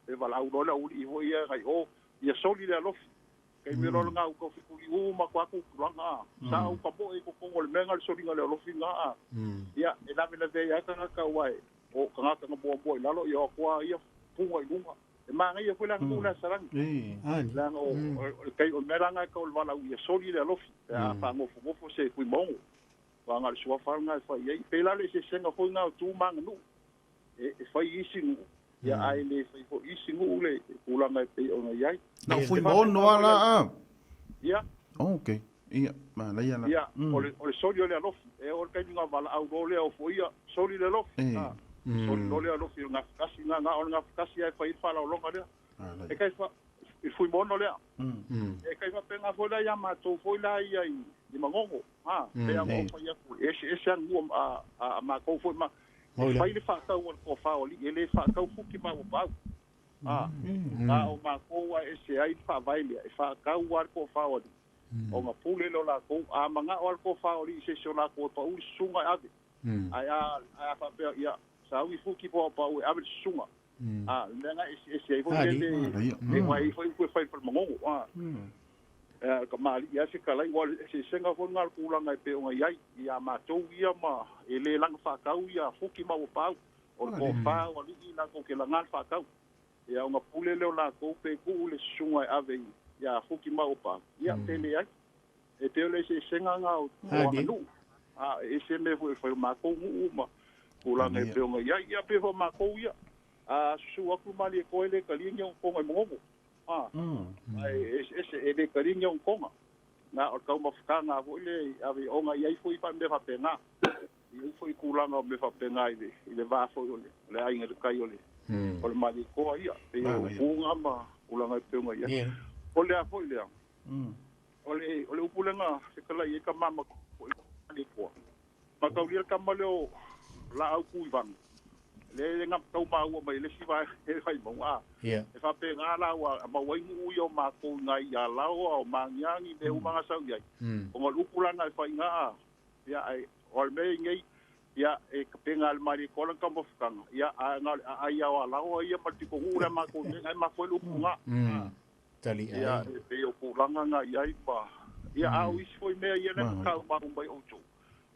e valaau lo lea uli foi ia ngai o ia soli le alofi. Kai me lo nga u ka fikuli u ma kwa ku tulaga. Sa u ka mo e ko ko le menga le soliga le alofi nga. Ia e lave lave ia ka ka wa e o ka nga ka mo mo i lalo ia kwa ia punga i lunga. E magaia foi le aganuu le asalagi. Leaga o le kai o le mea la lena e tau o le valaau ia soli le alofi pe a faagofogofo se fuimaogo. Aua na o le suafa lava lena e fai ai. Pei la o le eseesega foi lena o tu ma aganuu. E fai i isi nuu, ia ae le fai foi i isi nuu le tulaga e pei ona i ai. Na o Fuimaono lava la a? Ia. Ok. Ia, manaia la. Ia, o le, o le soli o le alofi. E oo i le taimi na valaau loa lea o Foia, soli le alofi. A, soli loa le alofi o le gafatasi, na, na o le gafatasi lava e fai ai le faaalaologa lea. E kai fa, i le Fuimaono lea. E kai faapena foi la ia matou foi la ia i, i Manono. A, pei lava ona ou fai atu, e eseese lava nuu a, a, a matou foi ma, e fai le faatau a le toafa o alii, e le faatau futi ma uapaau. A, na o matou lava e ese ai le faavae lea, e faatau lava le toafa o alii. Ona pule lea o latou, a manao lava le toafa o alii i se isi o latou e pau le susuga e ave. Ae a, ae a faapea, ia, sauni futi po o pau e ave le susuga. A, le mea lena e eseese ai foi le, le, aua e i ai foi upu e fai i le Fale Manono, a. E, kamali'i lava fetalai, aua o le eseesega foi lena o le tulaga e pei ona i ai ia matou ia ma e le laga faatau ia futi ma uapaau. O le toafa o alii latou te laga le faatau. Ia ona pule lea o latou pe tuu le susuga e ave ia Futi ma Opa, ia pe leai. E pei o le eseesega lena o aganuu. A, e ese mea foi e fai o matou nuu ma tulaga e pei ona i ai. Ia pei foi o matou ia, a susu atu le Malietoa e le talia ni onotoga i Manono. A, ae eseese, e le talia ni onotoga. Na o le taumafataga foi lea i ave ona i ai foi mea faapena. E i ai foi tulaga o mea faapena i le, i le va foi o le, o le aiga i le tai o le, o le Malietoa ia, pei o upuga ma tulaga e pei ona i ai. O le a foi lea, o le, o le upu lea na fetalai ai tama ma foi Malietoa, mataulia le tama lea o Laau Tuivaga, lea e na tau maua mai e le isi vaega e Vaimauga, a, e faapena la ua maua ai nuu ia o matou i nai Alaoa, o Magiagi, mea uma na sau i ai, ona o le upu la na e fai i ina, a, Ia, ai, o le mea nei, ia, e tapena e le Malietoa lana taumafataga, ia, ae na o le aai lava o Alaoa ia ma le pitonuu lea matou nei, ae mafua ai le upu lena. Tali Ia, ai. e pei o tulaga na i ai ma, ia, a o isi foi mea ia lea na tau mai outou,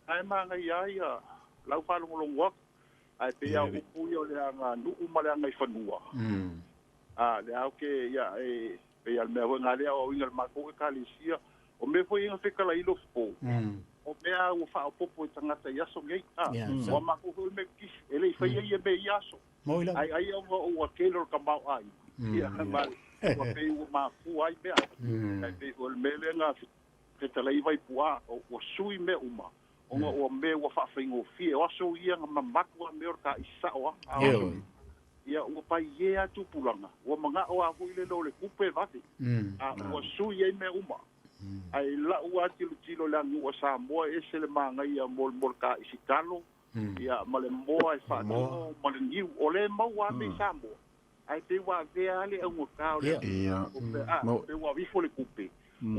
ae manaia lava ia lau faalogologo atu, ae pei lava o upu ia o le aganuu ma le agaifanua, a, lea ou te, ia, e pei lava o le mea foi lena lea e aoaoina e le matou Ekalesia, o mea foi ia na fetalai i Lofo, o mea lava ua faaopoopo e tagata i aso nei, a, aua matou foi o le Metotisi, e le i faia ia mea i ia aso, ae ai ona ua tele o le tamaoaiga, ia, ma ua pei ua mafua ai mea. Ae pei foi o le mea lea na fetalai i Vaipuaa, ua sui mea uma, ona o mea ua faafaigofie, o aso ia na mamalu lava mea o le taisi sao lava, a o aso nei, ia ua paie lava tupulaga, ua manao lava foi le o le tupe e vave, a ua sui ai mea uma. Ae i lau lava tilotilo i le aganuu a Samoa, e ese le manaia mo le taisi talo, ia, ma le moa e faatino ma le niu. O lea e maua lava mea i Samoa, ae pei ua avea lava le augata o le aganuu, a, pei ua aveifo le tupe,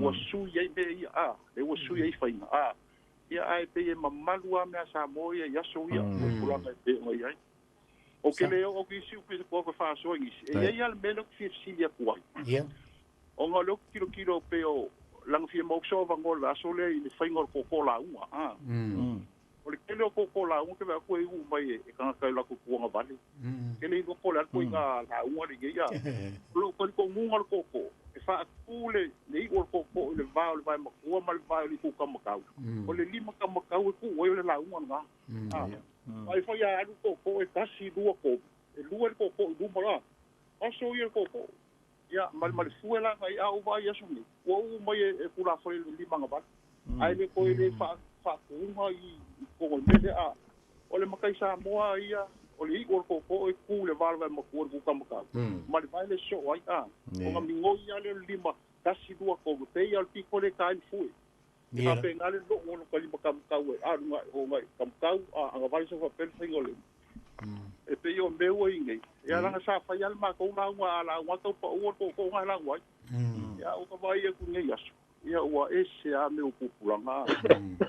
ua sui ai mea ia, a, lea ua sui ai faiga, a. Ia, ae pei e mamalu lava mea a Samoa ia i aso ia, o le tulaga e pei ona i ai. Ou te le oo atu i isi upu e faasoa i nisi. E i ai lava le mea lea ou te fia fesili atu ai. Ona o lea ou te tilotilo pei o lana fia maua sou avanoa i le aso lea i le faiga o le koko lauga. A. O le tele o koko lauga ou te vaai atu e uu mai e tagata i o latou tuagavale. Ke le iloa po o le a le ituaiga lauga lenei. A. O lou talitonuga o le koko, e faatu le iu o le koko i le va o le vae matua ma le va o le itukamatau. O le lima kamatau e tuu ai o le lauga lena. A. Ai foi a alu tootoo e tasi, lua, tolu, e lua le tootoo i luma la. Aso ia le tootoo. Ia, ma le fue la na i a ou vaai i aso nei, ua uu mai e tulafale i le lima agavale. Ae le toe le faatuga i totonu o le mea lea. A o le matai Samoa ia, o le iu o le tootoo e tu i le va o le vae matua i le kutamatau, ma le vae le sosoo ai. A ona migoi lava lea o le lima, tasi, lua, tolu, e pei lava o le pito lea e ta ai le fue. E faapena le loo o lota lima kamatau e alu agai o agai kamatau a agavale sau faapea le faiga o le e pei o mea ua i nei. Ia leaga sa fai lava le matou lauga a lauga tau pau o le tootooga e lauga ai. Ia ua ka vaai atu i lenei aso, ia ua ese lava mea o pupulaga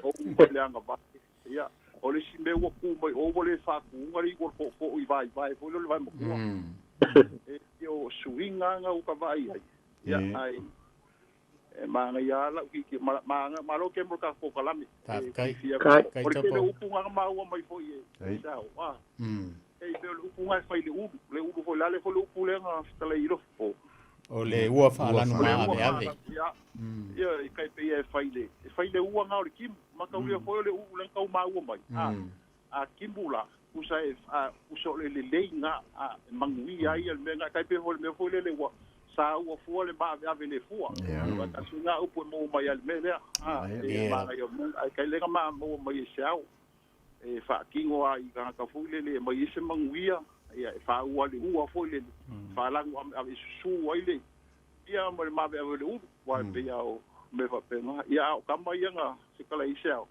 o ua le agavale. Ia o le isi mea ua tu mai o ua le faatuga le iu o le tootoo i vaevae foi lea o le vae matua. E o suiga na ua ka vaai ai. Ia ae E manaia lava lau kiki, malo tele mo le tatou polokalame. Faafetai. O le tele o upu na na maua mai foi e sao. E pe o le upu nga e fai le ulu, le ulu foi la le foi le upu le nga fetala i lofo. O le ua faalanu maaveave. Ia e kai pe ia e fai le e fai le ua nga o le kimu. Mataulia foi o le ulu le tau maua mai. A kimu la usa e a usa o le lelei nga a e manuia ai le mea nga kai pe foi le mea foi lele ua sa ua fua le maaveave le fua. Ua tasi nga upu e maua mai ai le mea lea. E manaia o mea ai kai lega ma maua mai e se ao. E faatino ai i tagata foi lele e mai ai se manuia, ia e faaua le ua foi lele, faalagu ave e susu ai le ia ma le maveave o le ulu, aua e pei lava o mea faapena. Ia a o tama ia na setala i se ao,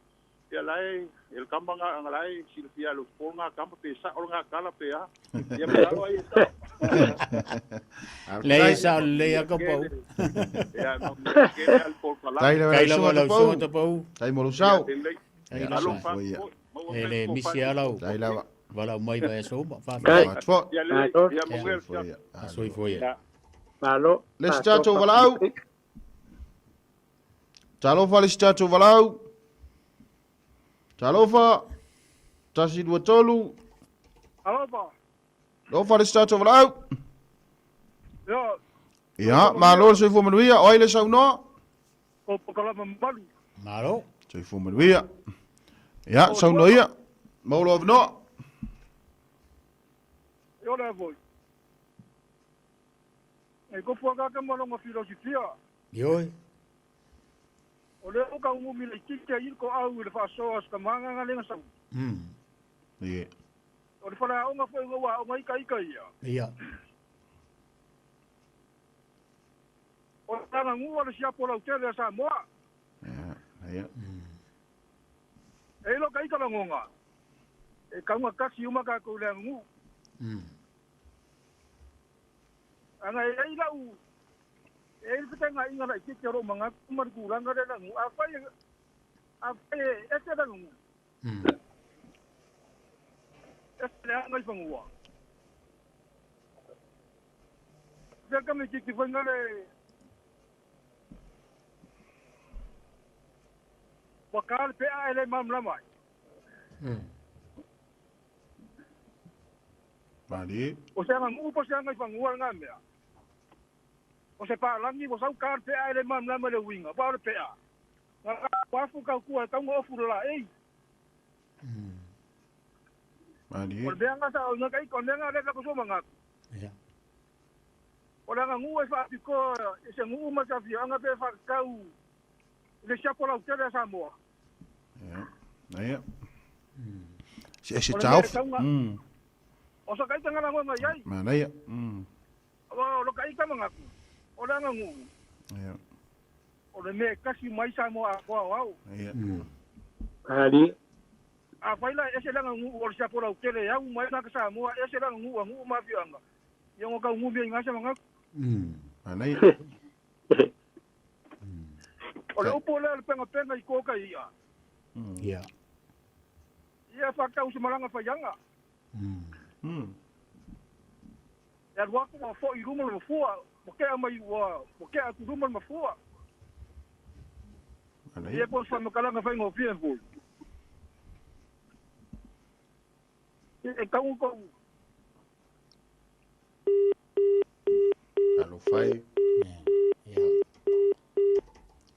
ia la e, e le tama na na la e silafia e le utupolo na tama pe sa'o lena tala pe a. Ia masalo ai e sa'o. Leai e sa'o lelei lava Taupou. Ia, manuia tele lava le polokalame. Tai lava Tai lau lava susuga lau Taupou. susuga Taupou. Tai mo lou Ia, sao. lelei. Tai lava. Alofa atu foi. Maua E pea le le misi tofa lava lau Tai lava. valaau mai vaiaso uma. Tai. Faafetai. Atu foi. Ia lelei, Malo. ia manuia le Soifua siaki. ia. Soifua ia. Ia. Malo. Le isi Faatoa tatou valaau. Talofa le isi tatou valaau. Talofa. Tasi lua tolu. Alofa. Lofa le isi tatou valaau. Ia, Ia, malo le soifua manuia. O ai le saunoa? o polokalame mamalu. Malo. Soifua manuia. Ia, saunoa ia. Maua lou avanoa. E ola foi. E kofu akaka ma longa filosofia. Ioe. O le o ka umi le tite i ko au i le faasoa sa manga nga lenga sau. Ie. O le fala onga foi ngoa o mai kai kai ia. Ia. O tanga ngua le siapo lau tele sa moa. Ia, ia. E lo kai ka ngonga. E kaunga kasi uma ka ko le ngu. Anga e ai lau e le fitenga inga la tite ro manga kuma ku ranga le ngu. A fai a fai e se la ngu. E se le anga i fangua. Se ka me tite fanga le Wakal pe a ele mam lamai. Mali. O se anga ngu po se anga i fangua nga mea. O se pālangi o sau ka pe a ele mam lamai le winga. Pa o le pe a. Nga wafu ka kua ka ngo ofu la ei. Mali. O le mea nga sa o nga kai ko mea nga le ka so manga. Ia. O le anga ngu e fa piko e se ngu ma sa fi anga pe fa kau le siapo lau tele sa moa. Ia. Ia. Se se O le tau. mea taunga. O sa kai tanga la nga iai. Manaia. O lo kai ka manga ku. O le anga ngu. Ia. O le mea kasi mai sa moa a koa au. Ia. Ali. A fai la ese langa ngu o le siapo lau tele au mai na ka sa moa ese langa ngu a ngu ma fi anga. Ia ngo kau ngu mea i ngā sa manga. Manaia. O le upo lea le penga penga i koka ia. Ia. Ia whakau se maranga whaianga. Ia ruako wa fo i ruma le mafua. Mo kea mai wa, mo kea atu ruma le mafua. Manaia. Ia po sa makalanga whainga o fia foi. E kau kau. Alofa. Ia.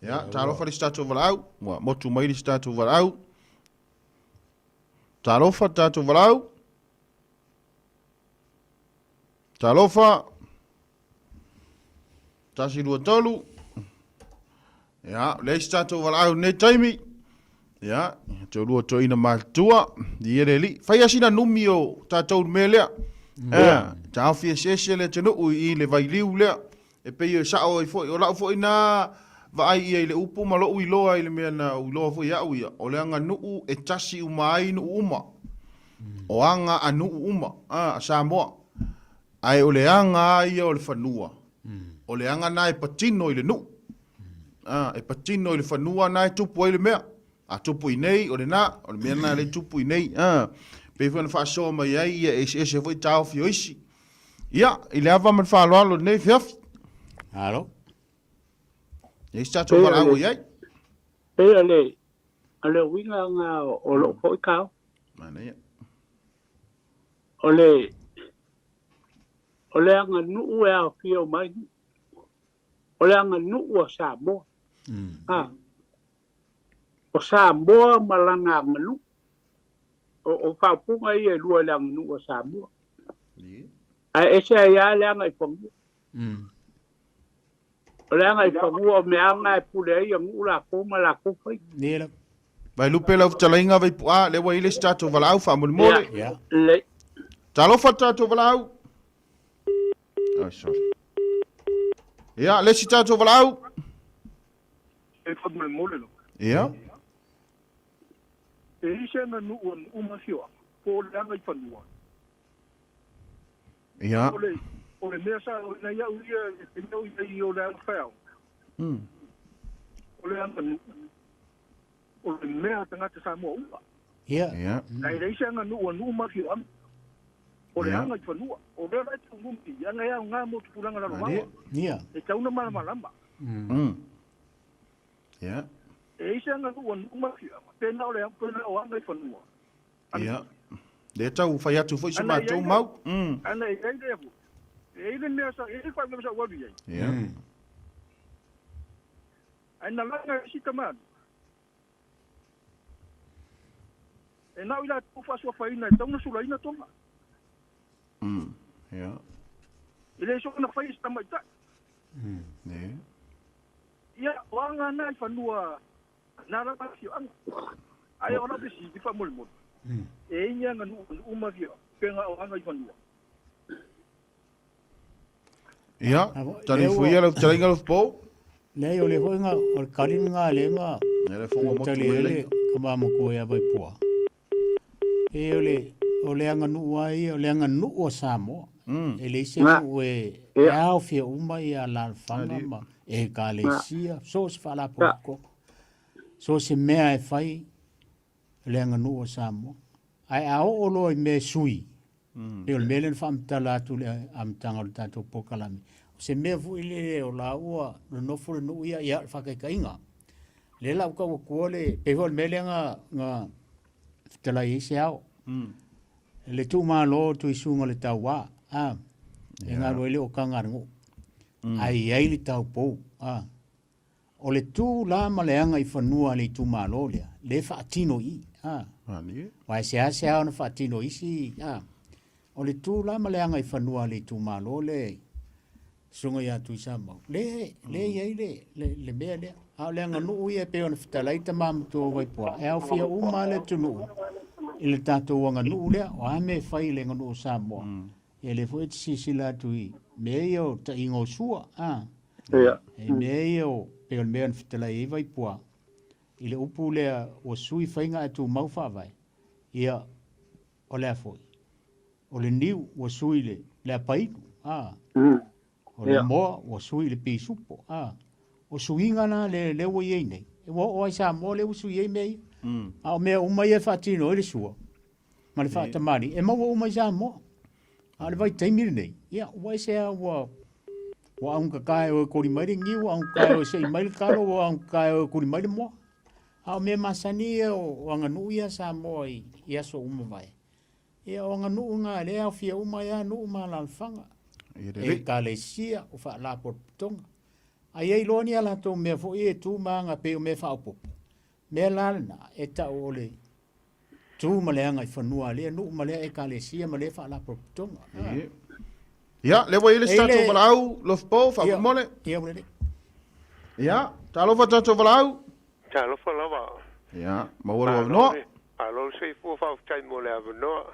Ia, talofa le isi tatou valaau. Ua motu mai le isi tatou valaau. Talofa tatou valaau. Talofa. Tasi lua tolu. Ia, le isi tatou valaau i lenei taimi. Ia, toalua toeaina matutua. Ia le alii. Fai lava sina numi o tatou i le mea lea. Ia, taofi eseese le atunuu i le vailiu lea. E pei e sa'o ai foi, o la'u foi na vaai ia i le upu ma lo'u iloa i le mea na ou iloa foi a'u ia, o le aganuu e tasi uma ai nuu uma, o aga a nuu uma a Samoa, ae o le aga a ia o le fanua, o le aga na e patino i le nuu, a, e patino i le fanua na e tupu ai le mea, a tupu i nei, o lena, o le mea na lea e tupu i nei, a, pei foi ona faasoa mai ai ia e eseese foi taofi o isi. Ia, i le ava ma le faaaloalo i lenei afiafi. Alo. E i ai se tatou valaau o i ai. Pei o le, o le uiga nga o lou foi kao. Manaia. O le o le aganuu e aofia uma ai nuu. O le aganuu a Samoa. A. O Samoa ma lana aganuu. O faaupuga ia e lua i le aganuu a Samoa. Ae ese ai lava le agaifanua. O le agaifanua o meaga e pule ai nuu lakou ma lakou faiga. Vaelupe lau fetalaiga Vaipu'a, lea ua i ai le isi tatou valaau faamolemole. Ia. Talofa le tatou valaau. Ai, sorry. Ia, le isi tatou valaau. E faamolemole lava. Ia. E i se aganuu a nuu ma afioaga, po o le agaifanua. Ia. O le, o le mea sa o ina ia'u ia e te o i o le alofeao. O le aganuu, o le mea a tagata Samoa uma. Ia. Ia. Ae leai se aganuu a nuu ma afioaga. O le agaifanua. O lea la e taugumi, ana e aoga mo tupulaga lalovaoa. Ia. E tatau ona malamalama. Ia. E i ai se aganuu a nuu ma afioaga, pe na o le, pe na o agaifanua. Ia. Lea tau fai atu foi se matou mau. Ana e i ai lea foi. E i ai le mea sa, e i ai le faalavelave sa ou alu i ai. Ia. Ae na laga e isi tama E na o i latou faasuafaina e tatau ona sulaina toga. Ia. E le soona fai e se tamaitai. Ia. Ia, o aga na i fanua na lava afioaga. Ae o lau fesili faamolemole, e i ai ni aganuu a nuu ma afioaga pe na o aga i fanua? Ia, tali foi ia lau fetalaiga Lofipo. Leai, o le foi nga, o le kali nga le nga. Ia le foi ua motu Tali mai ai le. le tama matua ia Vaipua. E o le, o le aganuu lava ia, o le aganuu a Samoa. E leai se nuu e, e aofia uma ia alaalafaga ma ekalesia, so o se faalapotopotoga. So o se mea e fai, o le aganuu a Samoa. Ae a oo loa i mea e sui, pei o le mea lea na faamatala atu i le amataga o le tatou polokalame, o se mea foi lele o la ua nonofo le nuu ia, ia o le faataitaiga. Lea la ua tau atua le, pei foi o le mea lea na, na fetalai ai se ao. Le tuumalo o Tuisuga le tauā, a, e galu ai le ootaga a le nuu. Ae i ai le taupou, a. O le tu la ma le aga i fanua a le itumalo lea, lea e faatino i i, a. Aua e seasea ona faatino isi, a. O le tu la ma le aga i fanua a le itumalo lea i Susuga ia Tuisamau, lea, lea e i ai le, le, le mea lea. A o le aganuu ia e pei ona fetalai tama matua o Vaipoa, e aofia uma lava le atunuu i le tatou aganuu lea. O a mea e fai i le aganuu o Samoa, ia lea foi e te silasila atu i mea ia o taiga o sua, a. Ia. E mea ia o, pei o le mea na fetalai ai Vaipua, i le upu lea ua sui faiga ae tumau faavae, ia, o le a foi? O le niu ua sui le, le apainu, a. O le moa ua sui le pisupo, a. O suiga na le, lea ua i ai nei, e ua oo lava i Samoa lea ua sui ai mea ia. A o mea uma ia e faatino ai le sua ma le faatamalii, e maua uma i Samoa. A o le vaitaimi lenei, ia, ua ese lava ua, ua augata e o e koli mai le niu, ua augata e o e sei mai le talo, ua augata e o e koli mai le moa. A o mea masani ia o, o aganuu ia a Samoa i, i aso ua mavae, ia o aganuu na lea e aofia uma ai lava nuu ma alaalafaga, ekalesia, o faalapotopotoga. A i ai loa ni a latou mea foi e tu ma aga pei o mea faaopoopo, mea la lena e tau o le tu ma le agaifanua a lea nuu ma lea ekalesia ma lea faalapotopotoga. Ia, lea ua i ai le isi tatou valaau, Lofipo, faamolemole. Ia, ua lelei. Ia, talofa tatou valaau. Talofa lava. Ia, maua lou avanoa. Malo le soifua, faafetai mo le avanoa.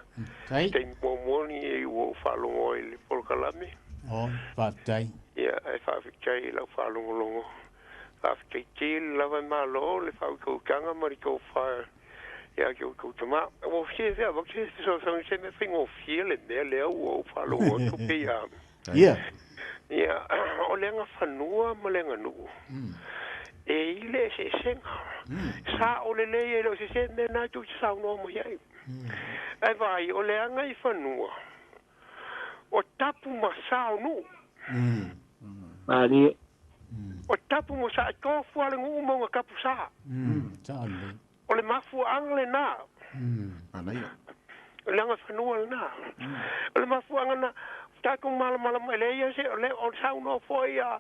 Tai. Taimi muamua lenei ua ou faalogo ai i le polokalame. Oh, faafetai. Ia, ae faafetai i lau faalogologo. Faafetai tele lava e malo le faautautaga ma le tofa ia te outou tama. Ua fiafia avatu se fesoasoani se mea faigofie le mea lea ua ou faalogo atu pei a Ia. Ia, o le agafanua ma le aganuu, e i le eseesega. Sao lelei e le o se se mea na tou te saunoa mai ai. Ae vaai, o le aga i fanua, o tapu ma sa o nuu. Malie. O tapu ma sa, e tofu lava le nuu ma ona tapu sa. Sao lelei. O le mafuaaga lena. Manaia. O le agaifanua lenā. O le mafuaaga na tatou malamalama ai leai ia se o le o le saunoa foi a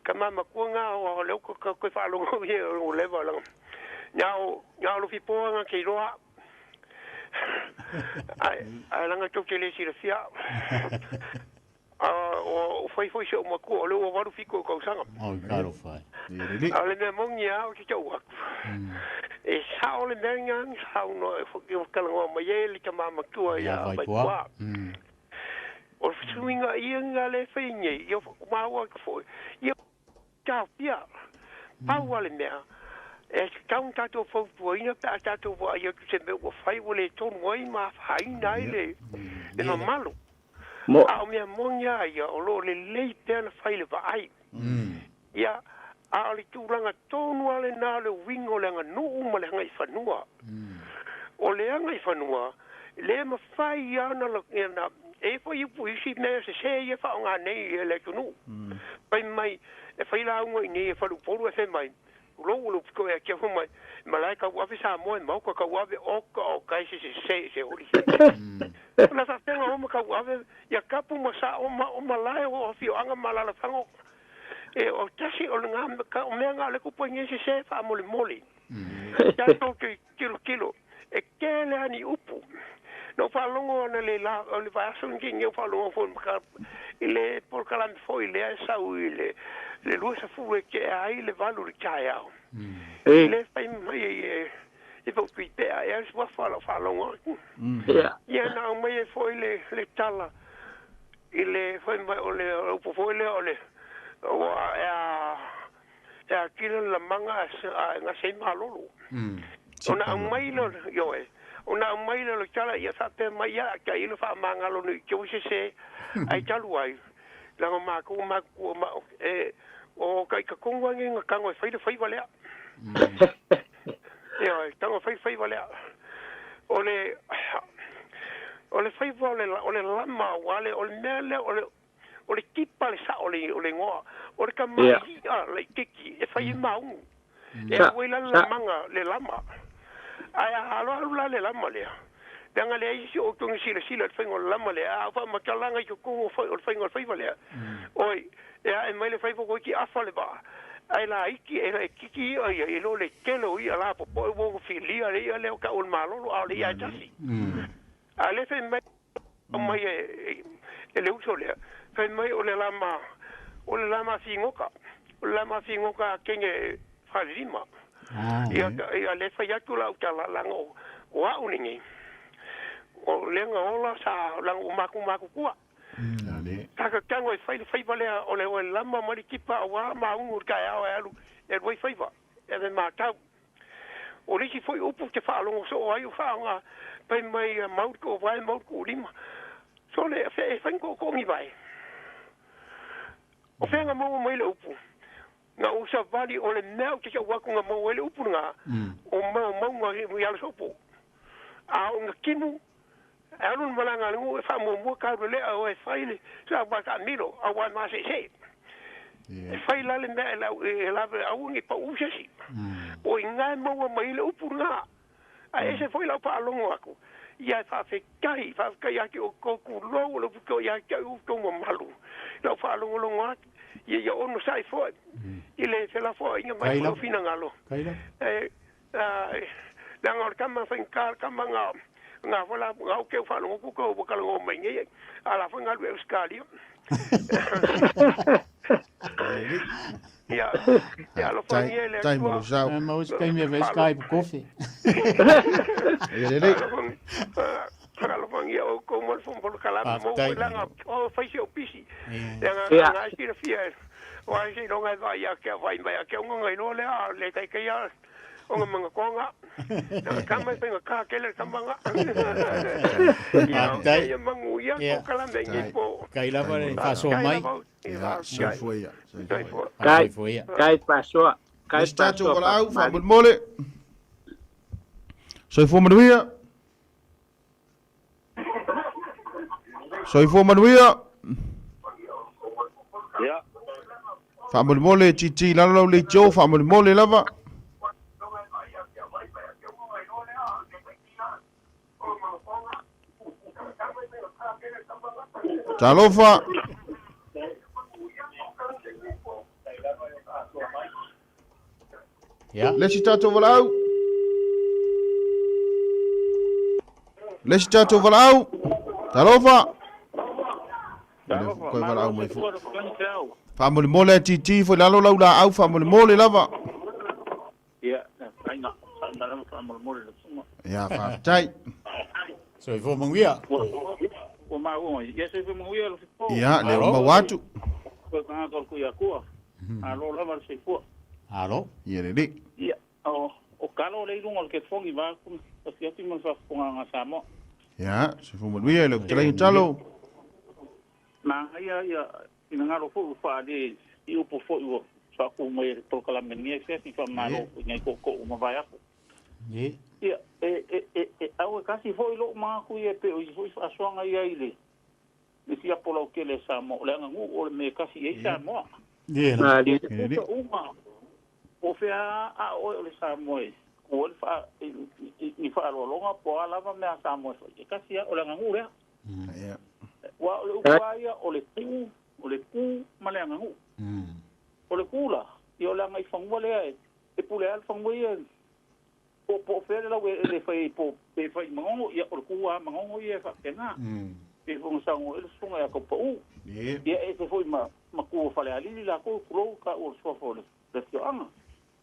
tama matua na o lea ua toe faalogo ia ua leva laga na o na o Lofipoa na te iloa ae ae laga tou te le silafia o fai foi si ou matua o lea ua 87 ou tausaga. Oi talofa e. A o le mea moni lava ou te tau atu, e sao le mea lena na saunoa e talanoa mai ai le tama matua ia Vaipua. O le fesuiga ia lena lea e fai nei, ia maua atu foi, ia taofia. Pau lava le mea, e tatau ona tatou fautuaina pe a tatou vaai atu i se mea ua fai ua le tonu ai ma afaina ai le mamalu. A o mea moni lava ia, o lo o lelei pea ona fai le vaai. Ia, a o le tulaga tonu lava lena o le uiga o le aganuu ma le agaifanua. O le agaifanua, le mafai lava ona, e i ai foi upu i isi mea sese ia e faaaoga nei e le atunuu. Fai mai, e fai lauga i inei e Faleupolu ae fai mai, Tulou o le pito e atiafu mai, malae tau ave Samoa e maoka tau ave oka oka e se sese se oli. O la faafega o ma tau ave ia kapu ma sao ma o malae o afioaga ma alaalafaga e o tasi o le nga ka o mea nga le kupu ai nei sese faamolemole. Tatou te tilotilo e tele lava ni upu. Na ou faalogo ana le la o le vaiaso lenei nei ou faalogo foi ma i le polokalame foi lea e sau i le le 20 e tea ai le 8 i le taeao. I le fai mai ai e e pau tuipea ea le suafa o lau faalogo atu. Ia na aumai ai foi le le tala i le fai mai o le upu foi lea o le ua e a e atili le lamaga ae gase ai malolo. Ona aumai lea o le, ioe, ona aumai lea o le tala ia faapea mai, ia tailo faamagalo nei te ua sese ae talu ai, leaga o matou matutua ma, e, o taita tonu lava nei na tago e fai le faiva lea. Ioe, tago e fai le faiva lea. O le, o le faiva o le, o le lama aua le, o le mea lea o le, O le tipa le sao o le igoa. O le tamai i'a laitiiti e fai ai maugu. E alu ai la le lamaga, le lama. Ae a alo alu la le lama lea, leaga leai isi o outou na silasila i le faiga o le lama lea, a o faamatalaga i totonu o le faiga o le faiva lea, oi, e ae mai le faiva toeiti afa le vaa, ae laiti, e laitiiti i'a ia i lo le tele o i'a la popoe ua ono filia le i'a lea o tau o le malolo, a o le i'a e tasi. A o lea fai mai mai e le uso lea, fai mai o le lama, o le lama figota, o le lama figota a kenge falelima. Ia, ia le fai atu lau tala, leaga o au lenei, o lea na ola sa, leaga ua matou matutua. Sa tatalo e fai le faiva lea, o le lama ma le tipa aua maugu o le taeao e alu e alu ai faiva, e ave matau. O le isi foi upu ou te faalogo soo ai o faaaoga fai mai mau le toovae mau le tuulima. Sole e fai ni tootoogi vae. O fea na maua mai le upu? Na ou savali o le mea ou te tau atu na maua ai le upu lena, o mauga i Alasopo. A o na timu, e alu le malaga a le nuu e faamuamua taulelea o e fai le sa taamilo aua e maseesee. E fai la le mea e lau e lave aua ne i pau se isi. O i ina e maua mai ai le upu lena. Ae ese foi lau faalogo atu, ia e faafetai, faafetai ia te outou tulou o le upu toa ia te au outou mamalu. Lau faalogologo atu, ia ia onosai foi i le felafoaiga mai foi o finagalo. E, leaga o le tama faigata, le tama na, na foi la, na ou te faalogo atu tou ua talanoa mai nei, a la foi na alu i Ausetalia. Ia, ia alofagia e le Tai mo Atua. sau. Mau se taimi e vesi kai kofi. Ia lelei. Alofagia outou ma le fomfolokalape mo Faafetai. langa o fai se o pisi. Ia. Leaga Ia. na silafia e o ai se iloga e vaai ia ke vai mai a ke unga ngai loa lea a le taitai a o nga manga konga. Langa tama e whainga kā kele tama nga. Ia, Faafetai. ia mangu ia Ia. ko kalame ngi po. Kai lava le faasoa Kai mai. lava, Ia, soifua ia. Soifua ia. Kai. Faasoifua ia. Kai pasoa. Kai Nisi tatou pasoa. valaau, Mali. faamolemole. Soifua manuia. Soifua manuia. Ia. Faamolemole titi lalo lau leitio, faamolemole lava. Talofa. Ia. Le isi tatou valaau. Le isi tatou valaau. Talofa. Talofa. Koe valaau mai foi. Faamolemole a TT foi lalo lau laau faamolemole lava. Ia, fainga, fainga faamolemole le sunga. Ia, faafetai. Soifua manuia. Ua maua mai. Ia, soifua manuia le fifo. Ia, le ua maua atu. Koe tagata o le Tuiatua. Alo lava le soifua. Alo. Ia lelei. Ia, o kalo le i luga o le telefoni va atu afiafi ma le faafofogaaga a Samoa. Ia, soifua manuia i lau fetalaiga Talo. Manaia ia finagalo foi ua faaalia i upu foi ua faatu mai e le polokalame lenei afiafi faamalo foi i nai tootoo ua mavae atu. Ia, e au e kasi foi lou manatu ia pei o isi foi faasoaga ia i le siapo lautele a Samoa, o le aganuu o le mea e kasi i ai Samoa. Ia te puta uma, po o fea a oe o le Samoa e ku ai ni faaaloaloga po o a lava mea a Samoa e fai, e kasi lava, o le aganuu lea. Aua o le upu lava ia, o le ku, o le ku ma le aganuu. O le ku la, ia o le agaifanua lea e pule ai le fanua ia, po o fea le laueleele e fai ai, po pe fai i Manono, ia o le ku lava Manono ia e faapena. Pei foi ona saunoa ai le susuga ia Taupau, ia e ese foi ma ku o Falealili latou, tulou ka ua le suafa o le afioaga.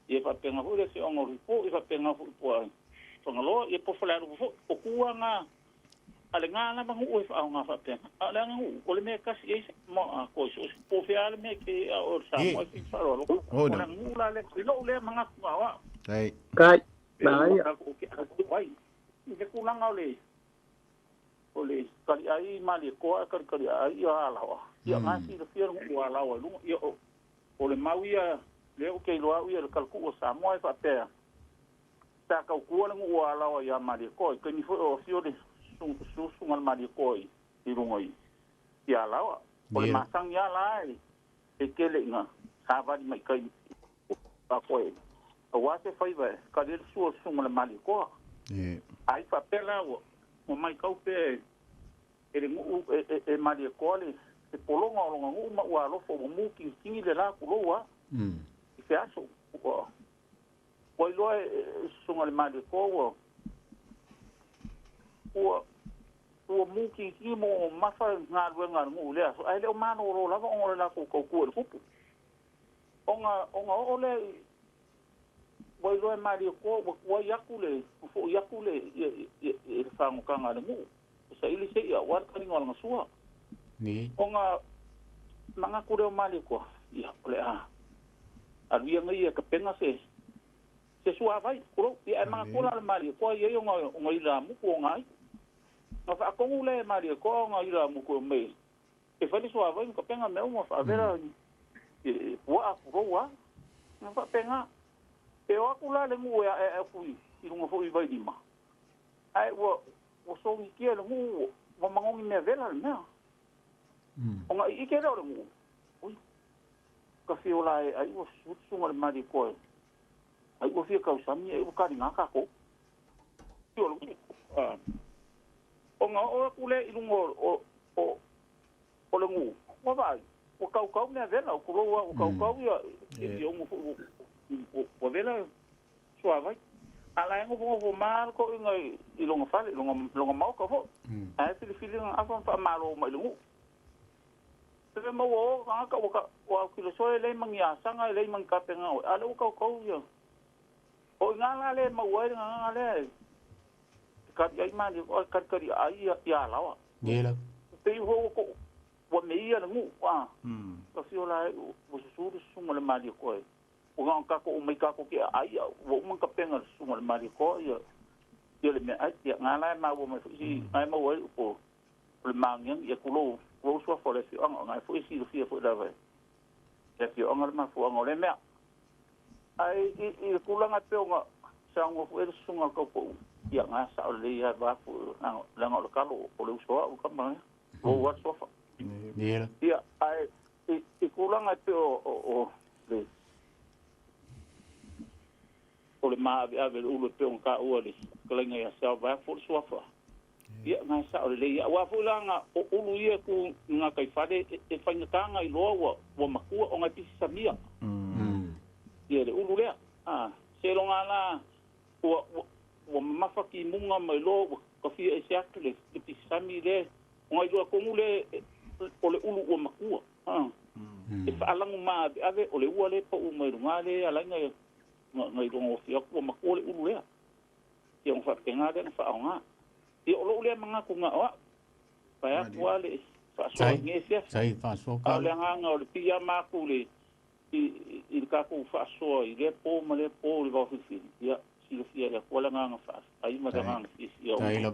Ia e faapena foi le afioaga o Lipo, ia faapena foi po o Fagaloa, ia po o Falealupo foi. O ku lava na a le na lava nuu e faaaoga faapena. A o le aganuu, o le mea e kasi i ai Samoa atoa i so o se po o fea lava le mea e te a o le Samoa e fia faaaloalo. O le aganuu la lea, i lou lea manatu na o au. Kai, E uma tatou te atoa ai i le tulaga o le o le taliai Malietoa ae talitaliai ia Alaoa. Ia na e silafia le nuu o Alaoa i luga. Ia o le mau ia lea ou te iloa au ia le talatuu o Samoa e faapea sa tautua le nuu o Alaoa ia Malietoa i taimi foi o afio le susuga le Malietoa i luga i Alaoa. O le masani lava la e tele ina savali mai tai a koe aua se faiva e kali ai le sua o le susuga le Malietoa. Ai faapea la ua matau pea e le nuu e Malietoa le pologa o lona nuu ma ua alofa ua mu tinitini le la tulou a i se aso. Ua iloa e susuga le Malietoa ua ua mu tinitini ma ua mamafa galuega a le nuu i lea aso, ae le o malolo lava ona o le latou tautua i le tupu. Ona oo lea ua iloa e Malietoa ua tuai atu le, ua foi atu le le fagotaga a le nuu, e saili se ia aua le taliga o lana sua. Ona manatu lea o Malietoa, ia, o le a alu ia nei e tapena se suavai, tulou. Ia, ae manatua la le Malietoa e i ai ona ilamutu ona ai. Na faatonu lea e Malietoa ona ilamutu e omai e fai le suavai ma tapena mea uma faavela i puaa tulou a. Na faapena. E o atu la le nuu e aeae atu i luga foi i Vailima, ae ua sogitia e le nuu ua manogi mea vela le mea. Ona i ike lea o le nuu, ui, ka fio la e ai ua susuga le Malietoa ai ua fia tausami ai ua kaliga tatou. Ona oo atu lea i luga o le nuu, ua vaai, ua kaukau mea vela, o tulou lava ua kaukau ia ono foi ua vela suavai. A la e nofonofo ma le toeaina i lona fale, i lona maota foi. Ae filifili lana afa ma faamalo mai i le nuu. Pe maua o tagata ua autilosoa e leai ma ni asaga, e leai ma ni tapenaga o, a o lea ua kaukau ia. O i ina la lea e maua ai le gagaga lea e kali ai malie, o kalikali ai ia Alaoa. E pei foi ua meia le nuu, a ka fio la ua susu le susuga le Malietoa e. Ua na o tatou omai tatou te aai, a ua uma ona tapena le susuga le Malietoa ia le meaai. Ia na la e maua mai foi si, na e maua ai upu o le maagiagi, ia tulou, tulou suafa o le afioaga, o na e foi e silafia foi lava e le afioaga le mafuaaga o lea mea. Ae i le tulaga e pei ona saunoa foi le susuga o le Taupou, ia na sao lelei lava vaeatu, leaga o le talo o le uso au le tama lea, tulou lava le suafa. Ia, ae i tulaga e pei o le o le maaveave o le ulu e pei ona taua i le fetalaiga ia Sal, vaeatu foi le suafa. Ia, na e sa'o lelei. Ia, aua foi la na o ulu ia e ku i gataifale e faigata na iloa ua ua matua ona e pisi samia. Ia le ulu lea. A, seiloga la ua ua ua mamafa timuga ma iloa ua tafia ese atu le le pisi sami lea ona iloa tonu lea o le ulu ua matua. A, e faalagu maaveave o le ua lea e pau mai luga lea e ala ai na na iloa gofie atu ua matua le ulu lea. Ia ona faapena lea ona faaaoga. Ia o lou lea manatu na o au, vaeatu lava le faasoa i lenei afiafi. A o le agaga o le piiama atu i le, i, i le tatou faasoa i lea po ma lea po i le vaofilifili, ia silafia e le Atua le agaga faafetai ma le agaga fiafia ona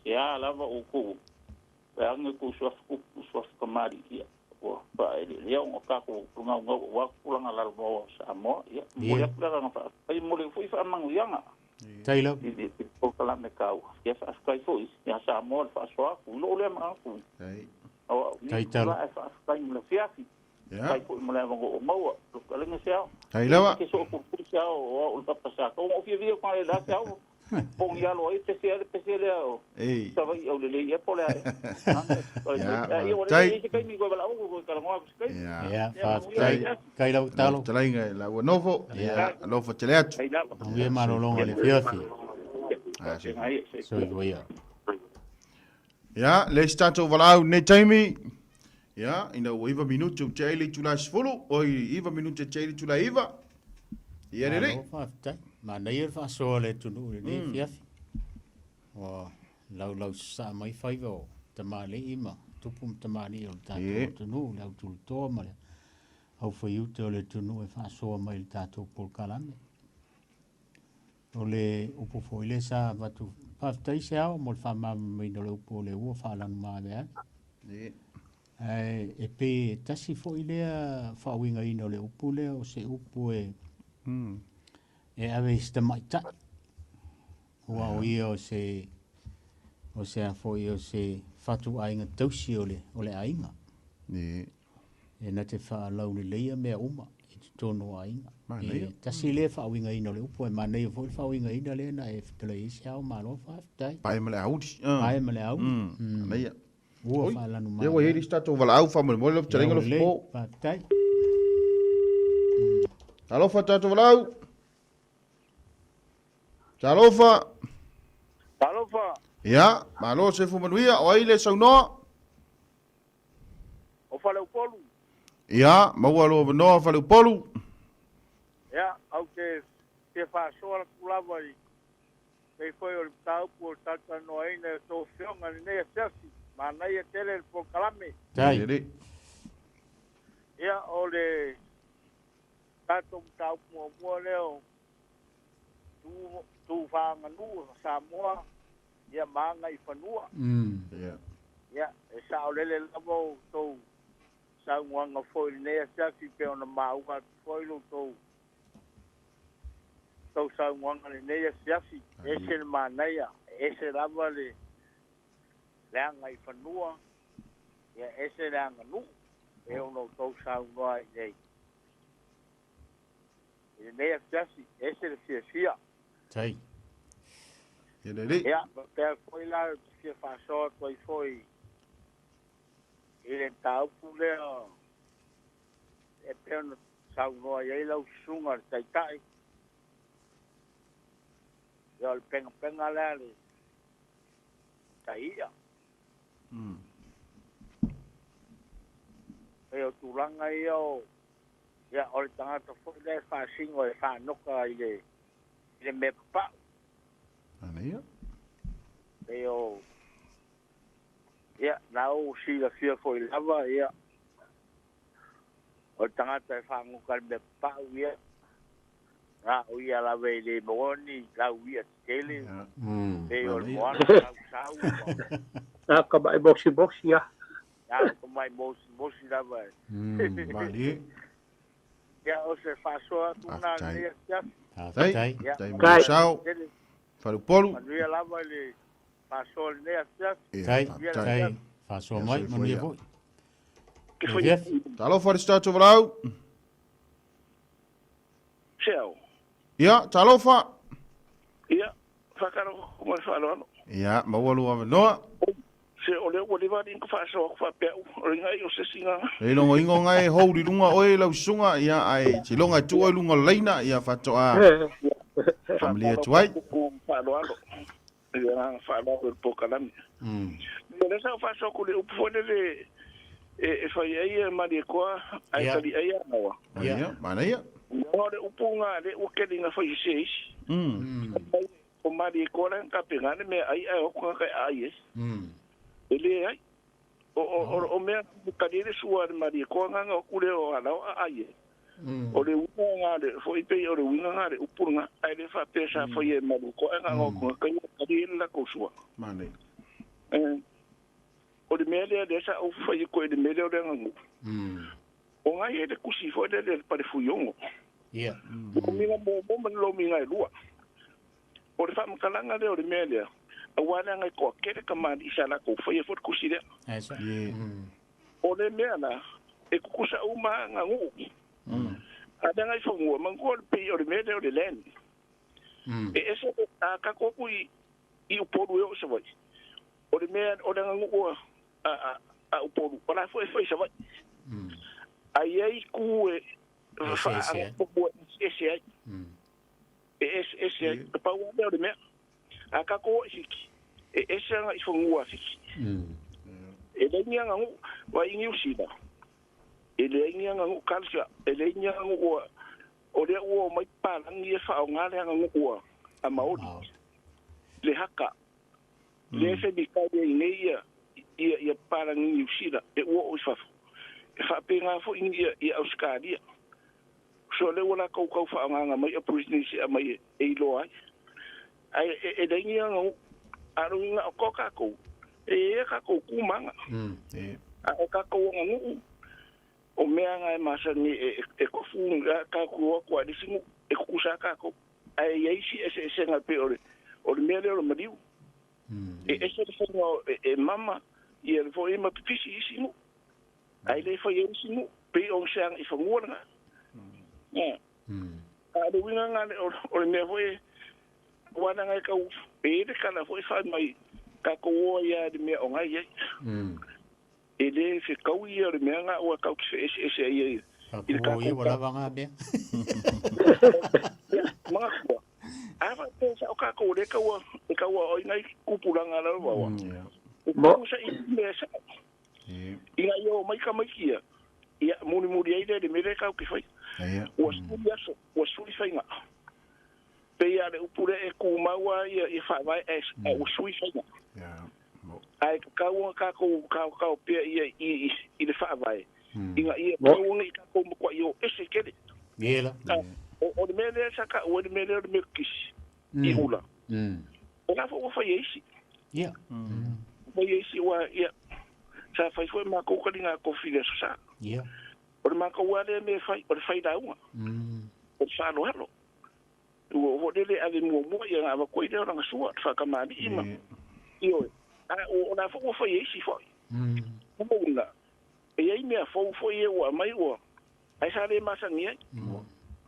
e a lava outou vaeane outou suafa tupu, suafa tamalii, ia ua faaeleelea ona o tatou gaugau aua tupulaga lalovaoa o Samoa. Ia, momoli atu le agaga faafetai, momoli atu foi faamanuiaga i le polokalame taua. Ia, faafetai foi ia Samoa i le faasoa atu i lou lea manatu o au nei tula, ae faafetai mo le afiafi. Faafetai foi mo le avanoa ua maua. Lau fetalaiga Seao. E te soo pulupulu Seao o au o le papa sa tau. Ona ou fia via atu la Seao. Pogi alo ai pese ai le pese lea o Savaii aulelei ea po o le a ea. Ia ua lelei se taimi koe valaau koe talanoa atu se taimi. Ia, faafetai. Kai lau talo. Fetalaiga i lau nofo. Ia, alofa tele atu. Manuia malologa i le afiafi. Soifua ia. Ia, le isi tatou valaau i lenei taimi. Ia, ina ua 9 minute ua tea ai le itula 10, oi, 9 minute tea ai le itula 9. Ia lelei. Malo faafetai. Manaia le faasoa a le atunuu i lenei afiafi. Ua laulau sasaa mai faiva o tamalii ma tupu ma tamalii o le tatou atunuu, le autulotoa ma le aufaiuta o le atunuu e faasoa mai i le tatou polokalame. O le upu foi lea sa avatu, faafetai Seao mo le faamalamalamaina o le upu o le ua faalanumaave ane. Ae e pei e tasi foi lea faauigaina o le upu lea o se upu e e ave i se tamaitai. Aua o ia o se o se a foi o se fatuaiga tausi o le o le aiga. E na te faalauleleia mea uma i totonu o aiga. Manaia. E tasi lea faauigaina o le upu, e manaia foi le faauigaina lea na e fetalai ai se ao, malo faafetai. Pae ma le auli. Pae ma le auli. Manaia. Ua faalanu mai. Ia ua i ai le isi tatou valaau faamolemole lau fetalaiga Lofo. Faafetai. Talofa tatou valaau. Talofa. Talofa. Ia, malo soifua manuia, o ai le saunoa? O Faleupolu. Ia, maua lou avanoa Faleupolu. Ia, au te fia faasoa atu lava i pei foi o le mataupu o le talatalanoaina e outou afioga i lenei afiafi. Manaia tele le polokalame. Tai. Ia, o le tatou mataupu muamua lea o tu, tu faaaganuu o Samoa ia ma agaifanua. Ia, e saolele lava o outou saunoaga foi i lenei afiafi pei ona maua atu foi lo outou tou saunoaga i lenei afiafi. E ese le manaia, e ese lava le le agaifanua, ia ese le aganuu pei ona outou saunoa ai nei. I lenei afiafi, e ese le fiafia. Tai. Ia lelei. Ia, faapea foi la ou te fia faasoa atu ai foi i le mataupu lea e pei ona saunoa i ai lau susuga i le Taitai. Ia, o le penapena lea a le tai i'a. Pei o tulaga ia o Ia, o le tagata foi lea e faasino e faanoka i le, i le mea papau. Manaia. Pei o, ia, na ou silafia foi lava, ia, o le tagata e faanoka i le mea papau, ia, na o ia lava e le maua ni lau i'a tetele, pei o le moana sausau. Na ka mai mosimosi a. Na o ka mai mosimosi lava e. Malie. Ia, o se faasoa atu na lenei afiafi. Faafetai. Ia, Faafetai mo lou sao. Faleupolu. Manuia lava i le faasoa i lenei afiafi. Tai, tai, faasoa mai, manuia foi. Afiafi. Talofa le tatou valaau. Seau. Ia, talofa. Ia, Whakaro mo whaloalo. Ia, maua lua avanoa. Se o le ua leva ni ka whaasoa ku whapea u. O le ngai o se singa. E longo ingo ngai hou li lunga oe lau susuga, ia, ae te longa e tuu oe luga o le laina, ia faatoa faamalie atu ai. Whaloalo. Ia ngā whaloalo le pōkalami. O le sa o whaasoa ku le upu foi lele e whai ai e mari koa, ai tali ai a nawa. Ia, manaia. O le upu ngā le ua keli ngā whai se isi. O mari koa la ka penga le mea ai ai o ka kai ai e. E le ai. O mea ka le sua le mari koa ngā ngā kule o ala o ai e. O le upu ngā le foi pe o le uinga ngā le upu ngā ai le fa pesa foi e mari koa ngā ngā ngā kai ka le la ko sua. Mane. O le mea lea lea sa o fai ko le mea lea o le ngā. O ngai e le kusi foi le le pare fuiongo. Ia. O minga mo mo man lo minga e lua. O le whaamakalanga lea o le mea lea. A wale ngai koa kere ka mani isa la ko fai e fo kusi lea. Esa. O le mea na e kukusa uma ngā ngu. A le ngai whangua mangua le pei o le mea lea o le land. E ese a kako ku i uporu e o sa vai. O le mea o le ngā ngu a uporu. O la fo e fai sa vai. Ai ai ku e ese ai. E ese ai. E pau o le mea. A kako i fiki. E ese anga i whangua fiki. E le ingi anga ngu wa ingi usina. E le ingi anga ngu kalsa. E le ingi anga ngu o le ua o mai palangi e whao ngā le anga ngu ua a maori. Le haka. Le efe mi kai e ingi ia palangi i usina. E ua o i whafo. E whape ngā fo ingi ia Australia. So le ua la kau kau whao ngā mai a purisnisi a mai e iloa ai. Ai e le ingi anga ngu. Aro inga o ko kākou. E e kākou kūmanga. A o kākou anga ngu. O mea ngā e masangi e kofu ngā kākou aku a lisingu e kukusa kākou. Ai e isi ese ese ngā pe o le mea leo le mariu. E ese le whainga e mama i e fo e ma pipisi isi ngu. Ai le whai e isi ngu. Pe o se anga i whangua ngā. A le winga ngā o le mea foi wana ngai kau e le kala foi whai mai kākou oa ia le mea o ngai ai. E le fe kau ia le mea ngā ua kau ki fe ese ese ai ai. I le kākou ia wala ngā mea. Mga kua. Awa te sa o kākou le kaua e kaua oi ngai kupulanga lau wawa. O kau sa i mea sa. I ngai o mai ka mai kia. Ia muni muni ai le mea kau ki whai. Ua suri aso, ua suri whainga. Pe ia le upure e kūmaua ia i whaavae e ua sui whainga. Ai kau kākou kau kau pia ia i le whaavae. Inga ia kau ngai kākou makua i o ese kere. Iela. O le mea lea sa ka o le mea lea o le mea kisi. I ula. O la fo ua whai eisi. Ia. Whai eisi ua ia. Sa whai fo e mākou kali ngā kofi le sa. Ia. O le mākou ua lea mea whai, o le whai launga. O le whalo halo. Ua o lele ave mua mua ia ngā wakoi leo ranga sua, te whakamani ima. I oe. O la fo ua whai eisi whai. O una. E ai mea fou foi e ua mai ua. Ai sa le masangi ai.